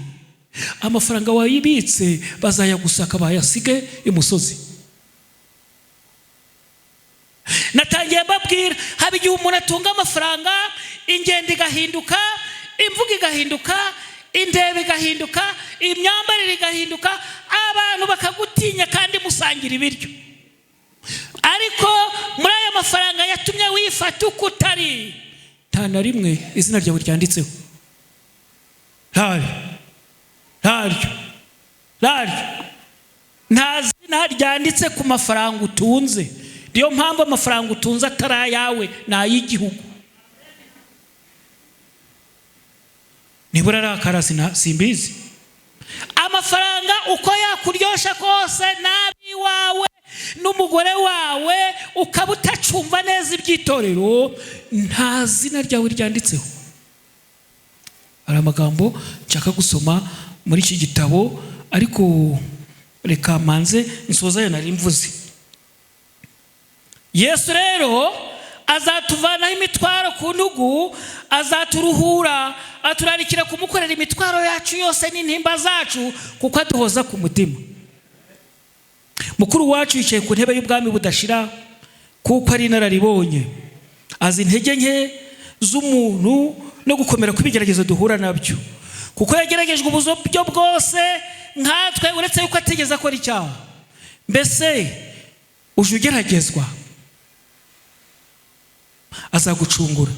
amafaranga wayibitse bazayagusaka bayasige imusozi. Natangiye mbabwira, haba igihe umuntu atunga amafaranga, ingendo igahinduka, imvugo igahinduka, indebe igahinduka, imyambarire igahinduka, abantu bakagutinya kandi musangira ibiryo. Ariko muri aya mafaranga yatumye wifata uko utari, nta na rimwe izina ryawe ryanditseho. Ntaryo, ntaryo, nta zina ryanditse ku mafaranga utunze. Niyo mpamvu amafaranga utunze atari ayawe, ni ay'igihugu. Nibura arakara simbizi. Amafaranga uko yakuryosha kose, nabi wawe n'umugore wawe ukaba utacumva neza iby'itorero, nta zina ryawe ryanditseho. Hari amagambo nshaka gusoma muri iki gitabo, ariko reka manze nsoza ayo nari mvuze. Yesu rero azatuvanaho imitwaro ku ntugu, azaturuhura, aturarikira kumukorera imitwaro yacu yose n'intimba zacu, kuko aduhoza ku mutima. Mukuru wacu yicaye ku ntebe y'ubwami budashira, kuko ari inararibonye, azi intege nke z'umuntu no gukomera kw'ibigeragezo duhura nabyo, kuko yageragejwe uburyo bwose nkatwe, uretse yuko atigeze akora icyaha. Mbese uje ugeragezwa, azagucungura.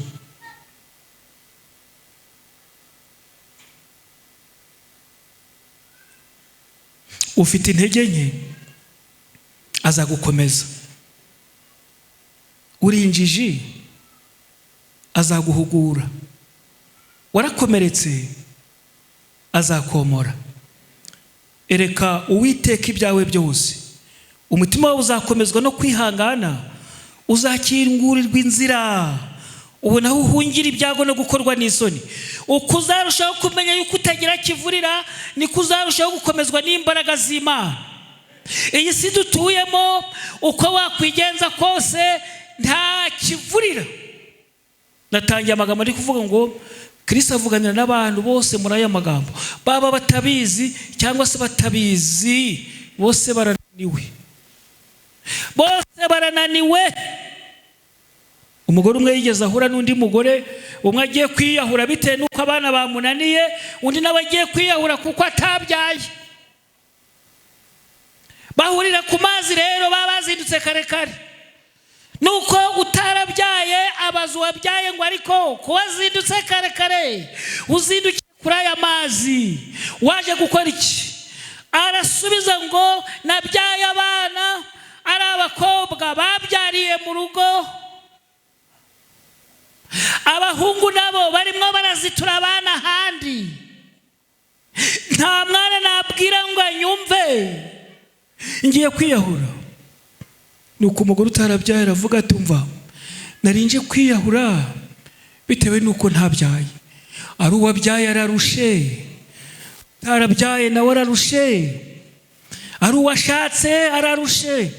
Ufite intege nke, azagukomeza. Uri injiji, azaguhugura. Warakomeretse, azakomora. Ereka Uwiteka ibyawe byose, umutima wawe uzakomezwa no kwihangana, uzakingurirwa inzira, Ubona aho uhungira ibyago no gukorwa n'isoni. Uko uzarushaho kumenya yuko utagira kivurira, niko uzarushaho gukomezwa n'imbaraga z'Imana. Iyi si dutuyemo, uko wakwigenza kose, nta kivurira. Natangiye amagambo ari kuvuga ngo Kristo avuganira n'abantu bose muri aya magambo, baba batabizi cyangwa se batabizi, bose barananiwe, bose barananiwe. Umugore umwe yigeze ahura n'undi mugore, umwe agiye kwiyahura bitewe n'uko abana bamunaniye, undi nawe agiye kwiyahura kuko atabyaye. Bahurira ku mazi rero, baba bazindutse kare kare. Nuko utarabyaye abaza uwabyaye ngo ariko ko wazindutse kare kare, uzindukiye kuri aya mazi, waje gukora iki? Arasubiza ngo nabyaye abana ari abakobwa babyariye mu rugo, abahungu nabo barimo barazitura abana ahandi, nta mwana nabwira ngo anyumve, ngiye kwiyahura. Nuko umugore utarabyaye aravuga ati umva, narinje kwiyahura bitewe nuko ntabyaye, ari uwabyaye ararushe, utarabyaye nawe ararushe, ari uwashatse ararushe,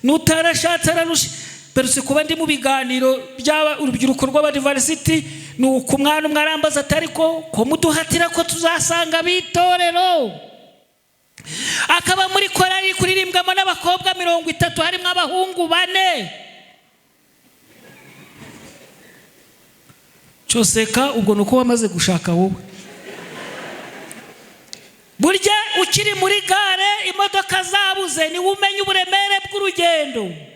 n'utarashatse ararushe. Mperutse kuba ndi mu biganiro by'aba urubyiruko rw'abadivarisiti, nuko umwana umwe arambaza ati ariko ko muduhatira ko tuzasanga ab'itorero, akaba muri korari kuririmbwamo n'abakobwa 30 harimo abahungu 4. Cyoseka ubwo nuko wamaze gushaka wowe. Burya ukiri muri gare imodoka zabuze, niwe umenya uburemere bw'urugendo.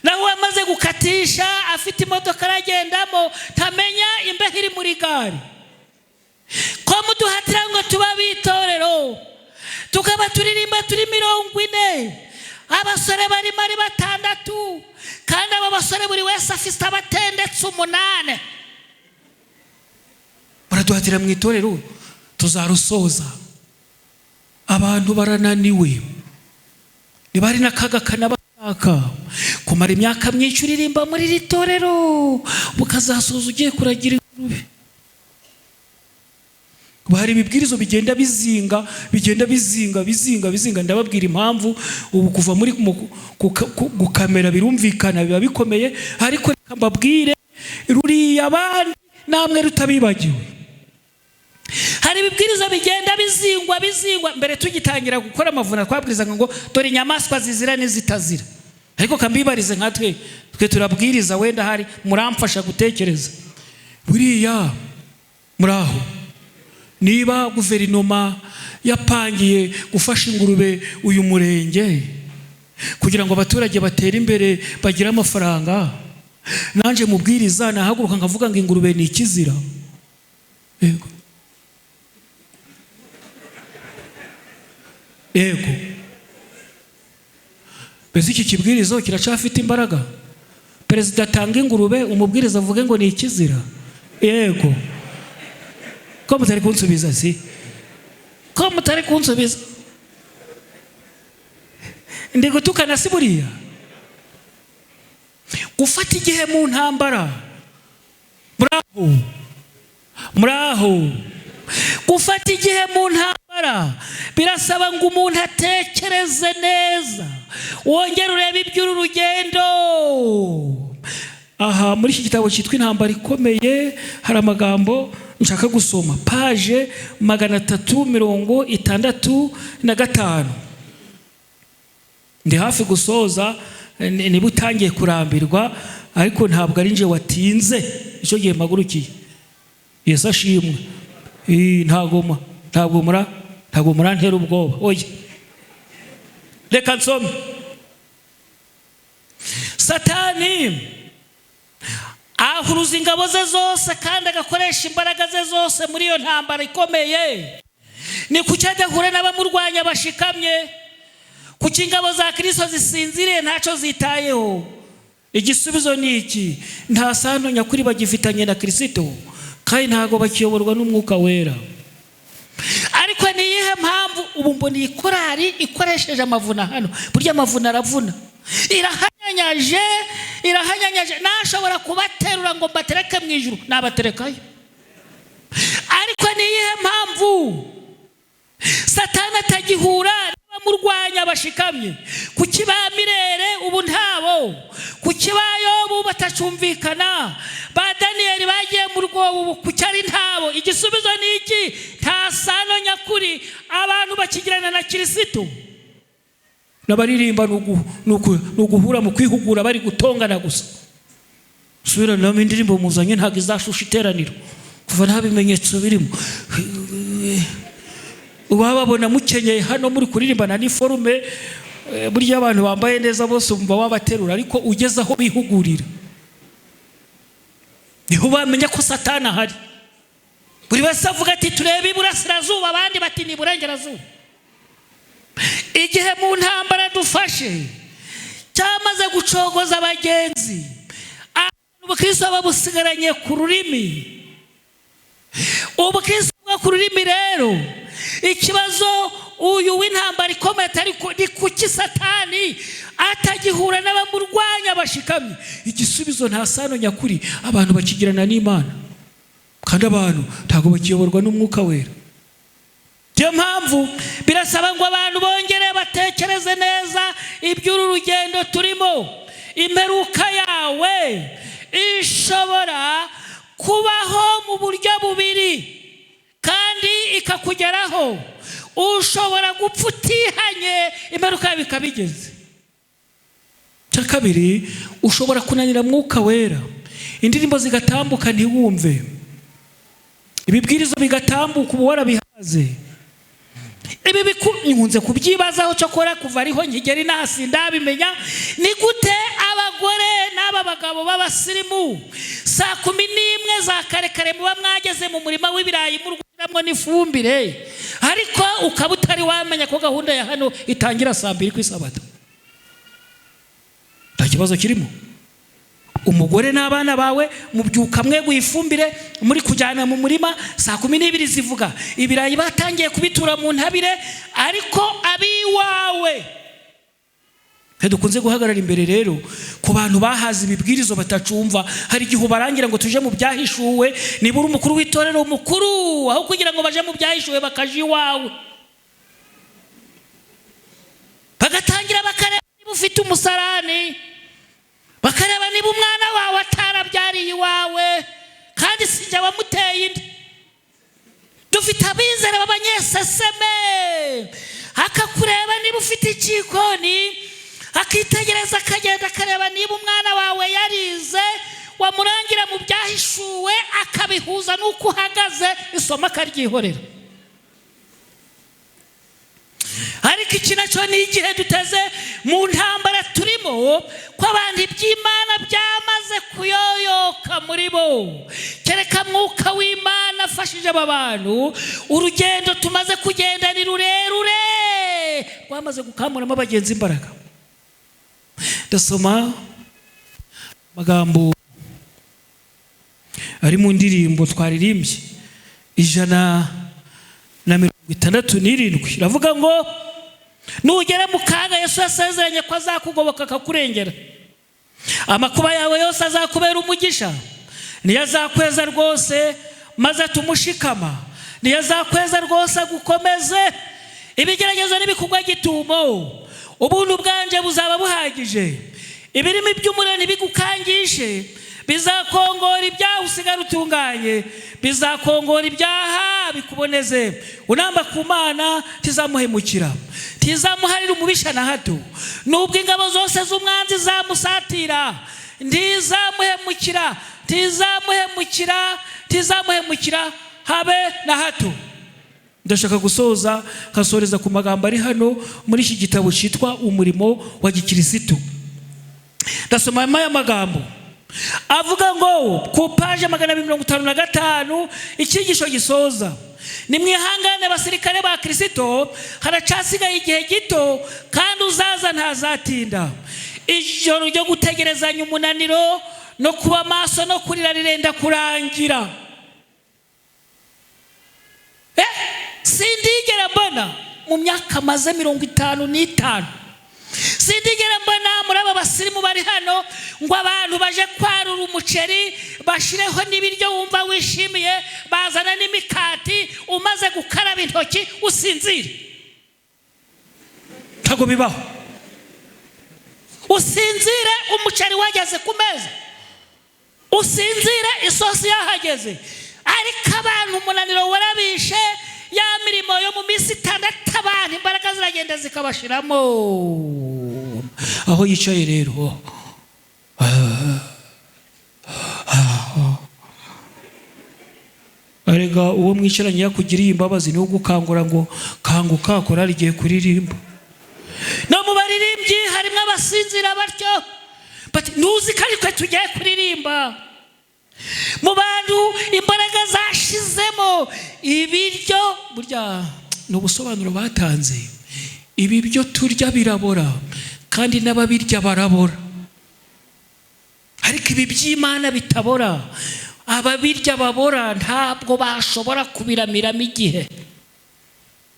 Naho wamaze gukatisha afite imodoka aragendamo, ntamenya imbeho iri muri gare. Ko muduhatira ngo tuba b'itorero, tukaba turirimba turi 40, abasore barimo ari 6, kandi aba basore buri wese afite abatendetse 8. Baraduhatira mu itorero tuzarusoza. Abantu barananiwe, niba ari n'akaga kanabashaka kumara imyaka myinshi uririmba muri iri torero, ukazasoza ugiye kuragira ingurube. Hari ibibwirizo bigenda bizinga, bigenda bizinga, bizinga, bizinga. Ndababwira impamvu ubu kuva muri gukamera birumvikana, biba bikomeye, ariko reka mbabwire ruriya abandi namwe rutabibagiwe. Hari ibibwirizo bigenda bizingwa bizingwa. Mbere tugitangira gukora amavuna twabwirizaga ngo dore inyamaswa zizira n'izitazira, ariko kambibarize nka twe turabwiriza, wenda hari muramfasha gutekereza. Buriya muraho, niba guverinoma yapangiye gufasha ingurube uyu murenge kugira ngo abaturage batere imbere bagire amafaranga, nanje mubwiriza nahaguruka nkavuga ngo ingurube ni ikizira. Yego yego, mbese iki kibwirizo kiracafite imbaraga? Perezida atanga ingurube, umubwiriza avuge ngo ni ikizira? Yego. Ko mutari kunsubiza si? Ko mutari kunsubiza? Ndi gutukana si buriya? Gufata igihe mu ntambara, muraho muraho, gufata igihe mu ntambara birasaba ngo umuntu atekereze neza, wongere urebe iby'uru rugendo. Aha muri iki gitabo cyitwa Intambara Ikomeye hari amagambo nshaka gusoma, page 365. Ndi hafi gusoza, niba utangiye kurambirwa, ariko ntabwo ari nje watinze, icyo gihe mpagurukiye. Yesu ashimwe. Ntabwo murantera ubwoba, oya. Reka nsome. Satani ahuruza ingabo ze zose kandi agakoresha imbaraga ze zose muri iyo ntambara ikomeye. Ni kuki adahura n'abamurwanya bashikamye? Kuki ingabo za Kristo zisinziriye ntacyo zitayeho? Igisubizo ni iki: nta sano nyakuri bagifitanye na Kristo, kandi ntabwo bakiyoborwa n'Umwuka Wera. Ariko ni iyihe mpamvu ubu mbona iyi korari ikoresheje amavuna hano? Burya amavuna aravuna, irahanyanyaje, irahanyanyaje. Nashobora kubaterura ngo mbatereke mu ijuru, nabaterekayo. Ariko ni iyihe mpamvu Satani atagihura n'abamurwanya bashikamye? Kuki ba Mirere ubu ntabo? Kuki ba Yobu batacumvikana? Ba Daniyeli bagiye mu rwobo ubu kuki ari ntabo? Igisubizo ni iki? Nta sano nyakuri abantu bakigirana na Kirisitu. N'abaririmba ni uguhura mu kwihugura, bari gutongana gusa. Subiranamo indirimbo muzanye ntabwo izashusha iteraniro kuva nta bimenyetso birimo. Wababona mukenyeye hano muri kuririmbana n'iforume, burya abantu bambaye neza bose umva wabaterura, ariko ugeze aho bihugurira niho bamenya ko Satani ahari. Buri wese avuga ati turebe iburasirazuba, abandi bati ni iburengerazuba. Igihe mu ntambara dufashe cyamaze gucogoza abagenzi, ubukristo babusigaranye ku rurimi. Ubukristo bwo ku rurimi rero, ikibazo uyu w'intambara ikomeye atari ni kuki Satani atagihura n'abamurwanya bashikamye? Igisubizo, nta sano nyakuri abantu bakigirana n'Imana, kandi abantu ntabwo bakiyoborwa n'Umwuka Wera. Niyo mpamvu birasaba ngo abantu bongere batekereze neza iby'uru rugendo turimo. Imperuka yawe ishobora kubaho mu buryo bubiri kandi ikakugeraho. Ushobora gupfa utihanye, imperuka yawe ikaba igeze. Icya kabiri, ushobora kunanira Mwuka Wera, indirimbo zigatambuka ntiwumve, ibibwirizo bigatambuka uba warabihaze. Ibi nkunze kubyibazaho, cyokora kuva ariho nkigera inaha sindabimenya. Ni gute abagore n'aba bagabo b'abasirimu saa 11 za kare kare muba mwageze mu murima w'ibirayi murwiramwo n'ifumbire, ariko ukaba utari wamenya ko gahunda ya hano itangira saa 2 ku isabato? Nta kibazo kirimo. Umugore n'abana bawe mubyuka mweguye ifumbire muri kujyana mu murima, saa 12 zivuga ibirayi batangiye kubitura mu ntabire, ariko abiwawe dukunze guhagarara imbere rero ku bantu bahaze ibibwirizo batacumva. Hari igihe ubarangira ngo tuje mu byahishuwe, nibura umukuru w'itorero mukuru, aho kugira ngo baje mu byahishuwe bakaja iwawe, bagatangira bakareba niba ufite umusarani, bakareba niba umwana wawe atarabyariye iwawe, kandi sinjye wamuteye inda. Dufite abizera b'abanyeseseme, akakureba niba ufite ikikoni, akitegereza, akagenda akareba niba umwana wawe yarize, wamurangira mu byahishuwe akabihuza n'uko uhagaze, isomo akaryihorera. Ariko iki nacyo ni igihe duteze mu ntambara turimo, ko abantu iby'Imana byamaze kuyoyoka muri bo. Kereka Mwuka w'Imana afashije aba bantu, urugendo tumaze kugenda ni rurerure, rwamaze gukamuramo abagenzi imbaraga. Ndasoma amagambo ari mu ndirimbo twaririmbye 167, iravuga ngo nugera mu kaga Yesu yasezeranye ko azakugoboka akakurengera. Amakuba yawe yose azakubera umugisha, niyo azakweza rwose maze atumushikama, niyo azakweza rwose agukomeze. Ibigeragezo n'ibikugwa gitumo, ubuntu bwanje buzaba buhagije. Ibirimi by'umuriro ntibigukangishe, bizakongora ibyaha usigara utunganye, bizakongora ibyaha bikuboneze. Unamba ku Mana tizamuhemukira, tizamuharira umubisha na hato. Nubwo ingabo zose z'umwanzi zamusatira, ntizamuhemukira, tizamuhemukira, tizamuhemukira habe na hato. Ndashaka gusoza nkasoreza ku magambo ari hano muri iki gitabo cyitwa Umurimo wa Gikirisitu. Ndasoma aya magambo avuga ngo ku paje 255, icyigisho gisoza: nimwihangane basirikare ba Kirisito, haracasigaye igihe gito kandi uzaza ntazatinda. Ijoro ryo gutegerezanya umunaniro no kuba maso no kurira rirenda kurangira. Sindigera mbona mu myaka maze 55, Sindigera mbona muri aba basirimu bari hano ngo abantu baje kwarura umuceri bashireho n'ibiryo wumva wishimiye, bazana n'imikati, umaze gukaraba intoki usinzire. Ntabwo bibaho. Usinzire umuceri wageze ku meza, usinzire isosi yahageze, ariko abantu umunaniro warabishe. Ya mirimo yo mu minsi 6 abantu imbaraga ziragenda zikabashiramo. Aho yicaye rero arega uwo mwicaranye yakugiriye imbabazi ni ugukangura ngo kanguka korari igiye kuririmba. No mu baririmbyi harimo abasinzira batyo, bati ntuzi ko ariko tugiye kuririmba. Mu bantu imbaraga zashizemo ibiryo, burya ni ubusobanuro batanze, ibi byo turya birabora kandi n'ababirya barabora, ariko ibi by'Imana bitabora, ababirya babora ntabwo bashobora kubiramiramo igihe.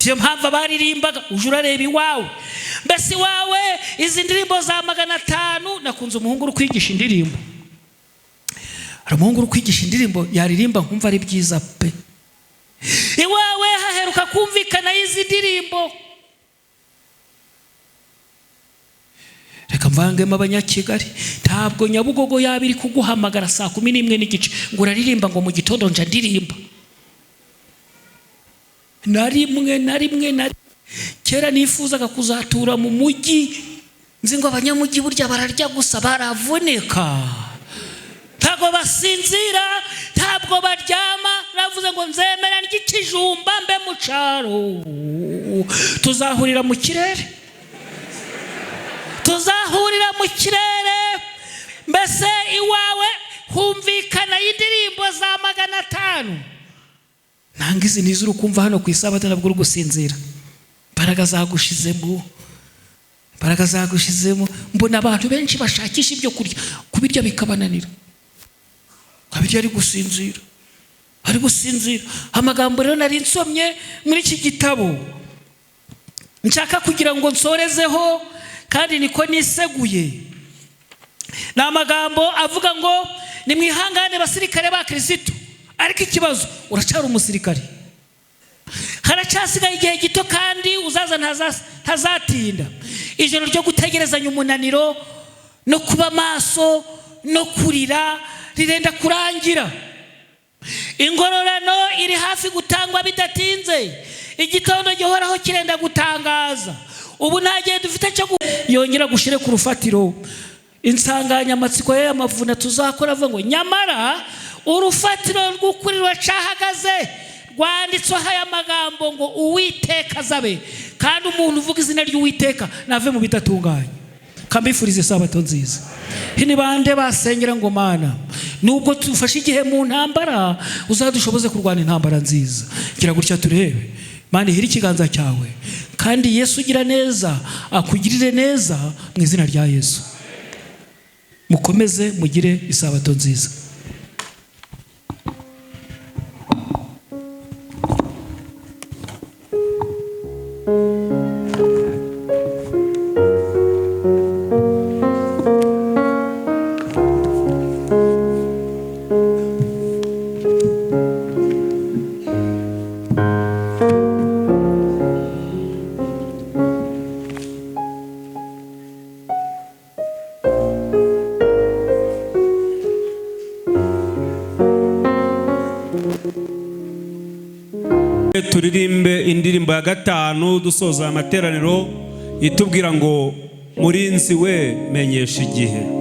Niyo mpamvu abaririmbaga uje urareba iwawe, mbese iwawe izi ndirimbo za 500. Nakunze umuhungu uri kwigisha indirimbo, hari umuhungu uri kwigisha indirimbo yaririmba nkumva ari byiza pe. Iwawe haheruka kumvikana izi ndirimbo. Reka mvangemo abanyakigali, ntabwo Nyabugogo yaba iri kuguhamagara saa 11:15 ngo uraririmba ngo mu gitondo nja ndirimba. Na rimwe na rimwe na kera nifuzaga kuzatura mu mujyi, nzi ngo abanyamujyi burya bararya gusa baravunika, ntabwo basinzira, ntabwo baryama. Navuze ngo nzemera ndya mbe mu cyaro, tuzahurira mu kirere, tuzahurira mu kirere. Mbese iwawe humvikana indirimbo za 500. Nanga izi nizo uri kumva hano ku isabato, ntabwo uri gusinzira, imbaraga zagushizemo, imbaraga zagushizemo. Mbona abantu benshi bashakisha ibyo kurya, kubirya bikabananira, kabirya ari gusinzira, ari gusinzira. Amagambo rero nari nsomye muri iki gitabo nshaka kugira ngo nsorezeho, kandi niko niseguye, ni amagambo avuga ngo nimwihangane basirikare ba Kristo. Ariko ikibazo, uracyari umusirikare, haracyasigaye igihe gito kandi uzaza ntazatinda. Ijoro ryo gutegerezanya umunaniro no kuba maso no kurira rirenda kurangira. Ingororano iri hafi gutangwa bidatinze. Igitondo gihoraho kirenda gutangaza. Ubu nta gihe dufite cyo yongera gushire ku rufatiro. Insanganyamatsiko y'aya mavuna tuzakora avuga ngo nyamara urufatiro rw'ukuri ruracahagaze, rwanditsweho aya magambo ngo Uwiteka azabe, kandi umuntu uvuga izina ry'Uwiteka nave mu bidatunganye. Kambifurize isabato nziza. Hini bande basengera ngo Mana, nubwo tufashe igihe mu ntambara, uzadushoboze kurwana intambara nziza. Gira gutya turebe. Mana, ihira ikiganza cyawe, kandi Yesu ugira neza akugirire neza mu izina rya Yesu. Mukomeze mugire isabato nziza. Turirimbe indirimbo ya 5 dusoza amateraniro itubwira ngo murinzi we menyesha igihe.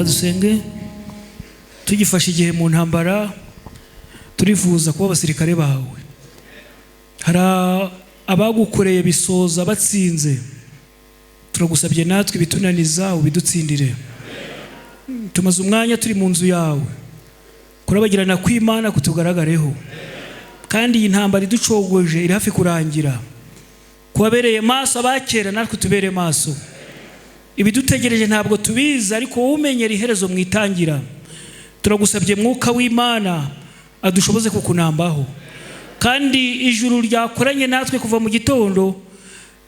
Reka dusenge. Tugifashe igihe mu ntambara, turifuza kuba abasirikare bawe. Hari abagukoreye bisoza batsinze. Turagusabye, natwe ibitunaniza ubidutsindire. Tumaze umwanya turi mu nzu yawe, kurabagirana kw'Imana kutugaragareho, kandi iyi ntambara iducogoje iri hafi kurangira. Kubabereye maso abakera, natwe tubereye maso. Ibidutegereje ntabwo tubizi, ariko wowe umenyera iherezo mu itangira. Turagusabye, Mwuka w'Imana adushoboze kukunambaho, kandi ijuru ryakoranye natwe kuva mu gitondo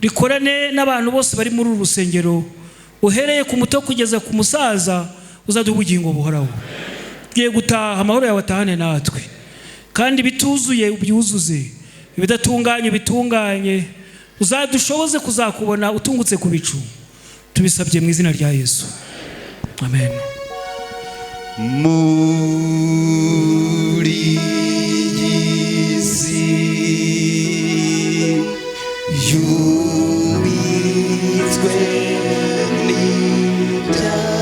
rikorane n'abantu bose bari muri uru rusengero, uhereye ku muto kugeza ku musaza. Uzaduha ubugingo buhoraho. Tugiye gutaha, amahoro yawe atahane natwe, kandi ibituzuye ubyuzuze, ibidatunganye ubitunganye. Uzadushoboze kuzakubona utungutse ku bicu. Tubisabye mu izina rya Yesu, amen. Muri iyi si yubitswe n'ibyaha,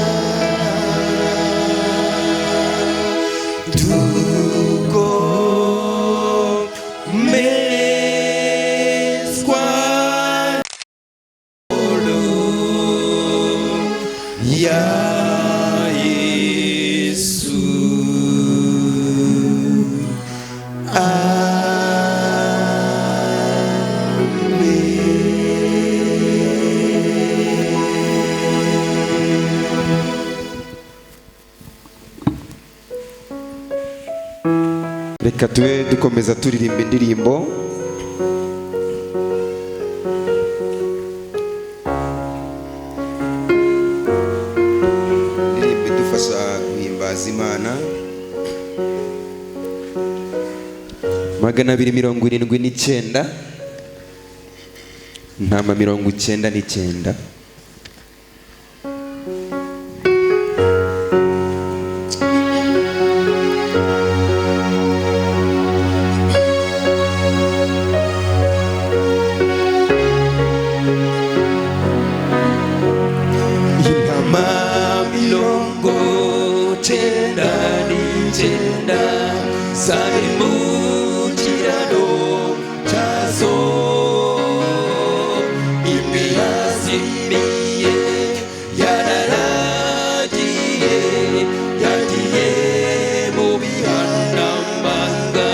tukomezwa ya Yesu. Reka tube dukomeza turirimba indirimbo. Indirimbo idufasha guhimbaza Imana, 279, intama 99. Intama 99 zari mu kiraro cyazo, imwe yazimiye, yararagiye, yagiye mu bihanamanga.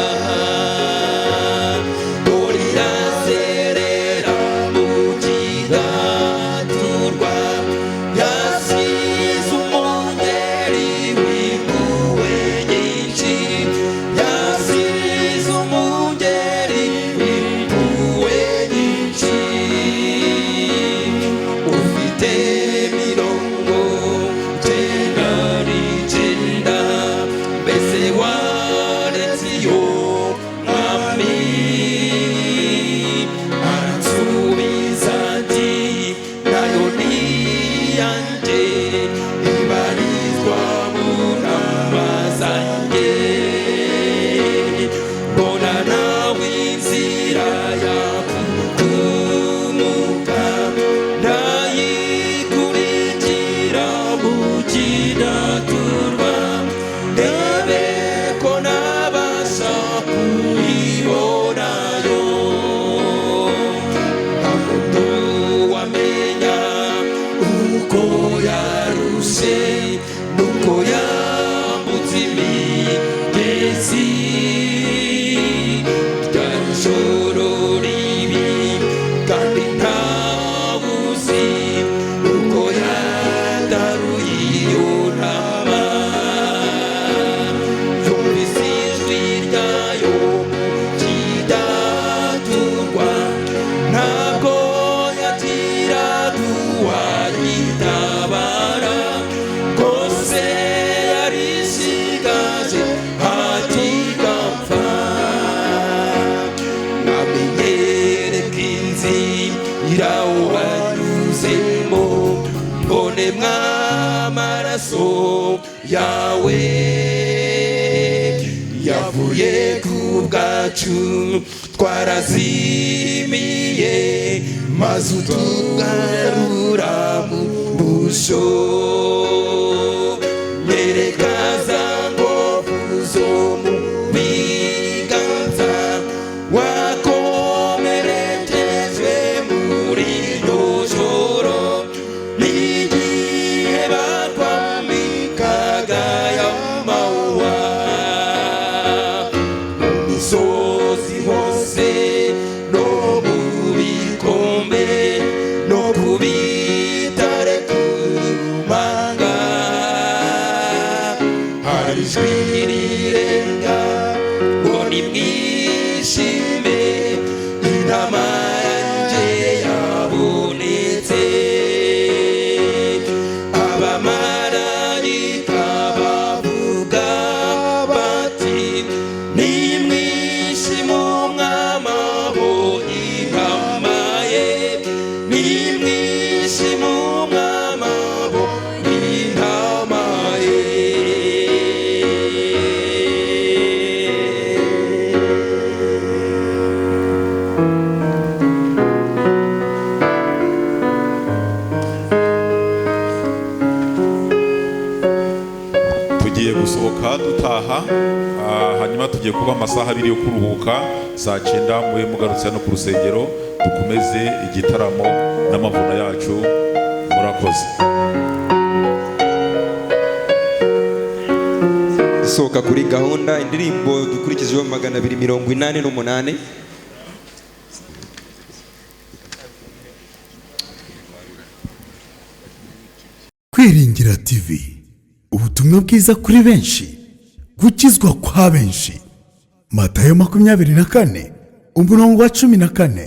Dore irazerera mu kidaturwa, yasize umungeri w'impuhwe nyinshi, yasize umungeri w'impuhwe nyinshi. Ufite 99, mbese waretse iyo, mwami? Aransubiza ati: "Nayo ni iyanjye, ibarizwa mu ntama zanjye." Mbona nawe inzira yakutumuka, ndayikurikira mu kidaturwa, ndebe ko nabasha kuyibonayo. Nta muntu wamenya uko yarushe nuko yambutse imigezi ryari ijoro ribi, kandi ntawuzi uko yataruye iyo ntama. Yumvise ijwi ryayo mu kidaturwa, ntabwo yagira uwayitabara, kose yarishigaje hatigapfa. Namenyereka inzira wanyuzemo, mbone mw'amaraso yawe yavuye ku bwacu. Twarazimiye, maze utugarura mu busho. Nyereka za nkovu zo mu biganza wakomerekejwe muri iryo joro, n'igihe bakwambikaga ya mawuwa. Mu misozi hose no mu bikombe no ku bitare ku manga, hari ijwi rirenga ngo nimwishime, intama yanjye yabonetse. Abamarayika bavuga bati nimwishime, umwami abonye intama ye, nimwishime, umwami abonye intama ye. Tugiye gusohoka dutaha, hanyuma tugiye kuba amasaha 2 yo kuruhuka. Saa 9 mube mugarutse hano ku rusengero, dukomeze igitaramo n'amavuna yacu. Murakoze. Dusohoka kuri gahunda, indirimbo dukurikijeho 288. Kwiringira TV, ubutumwa bwiza kuri benshi, gukizwa kwa benshi. Matayo 24 umurongo wa 14.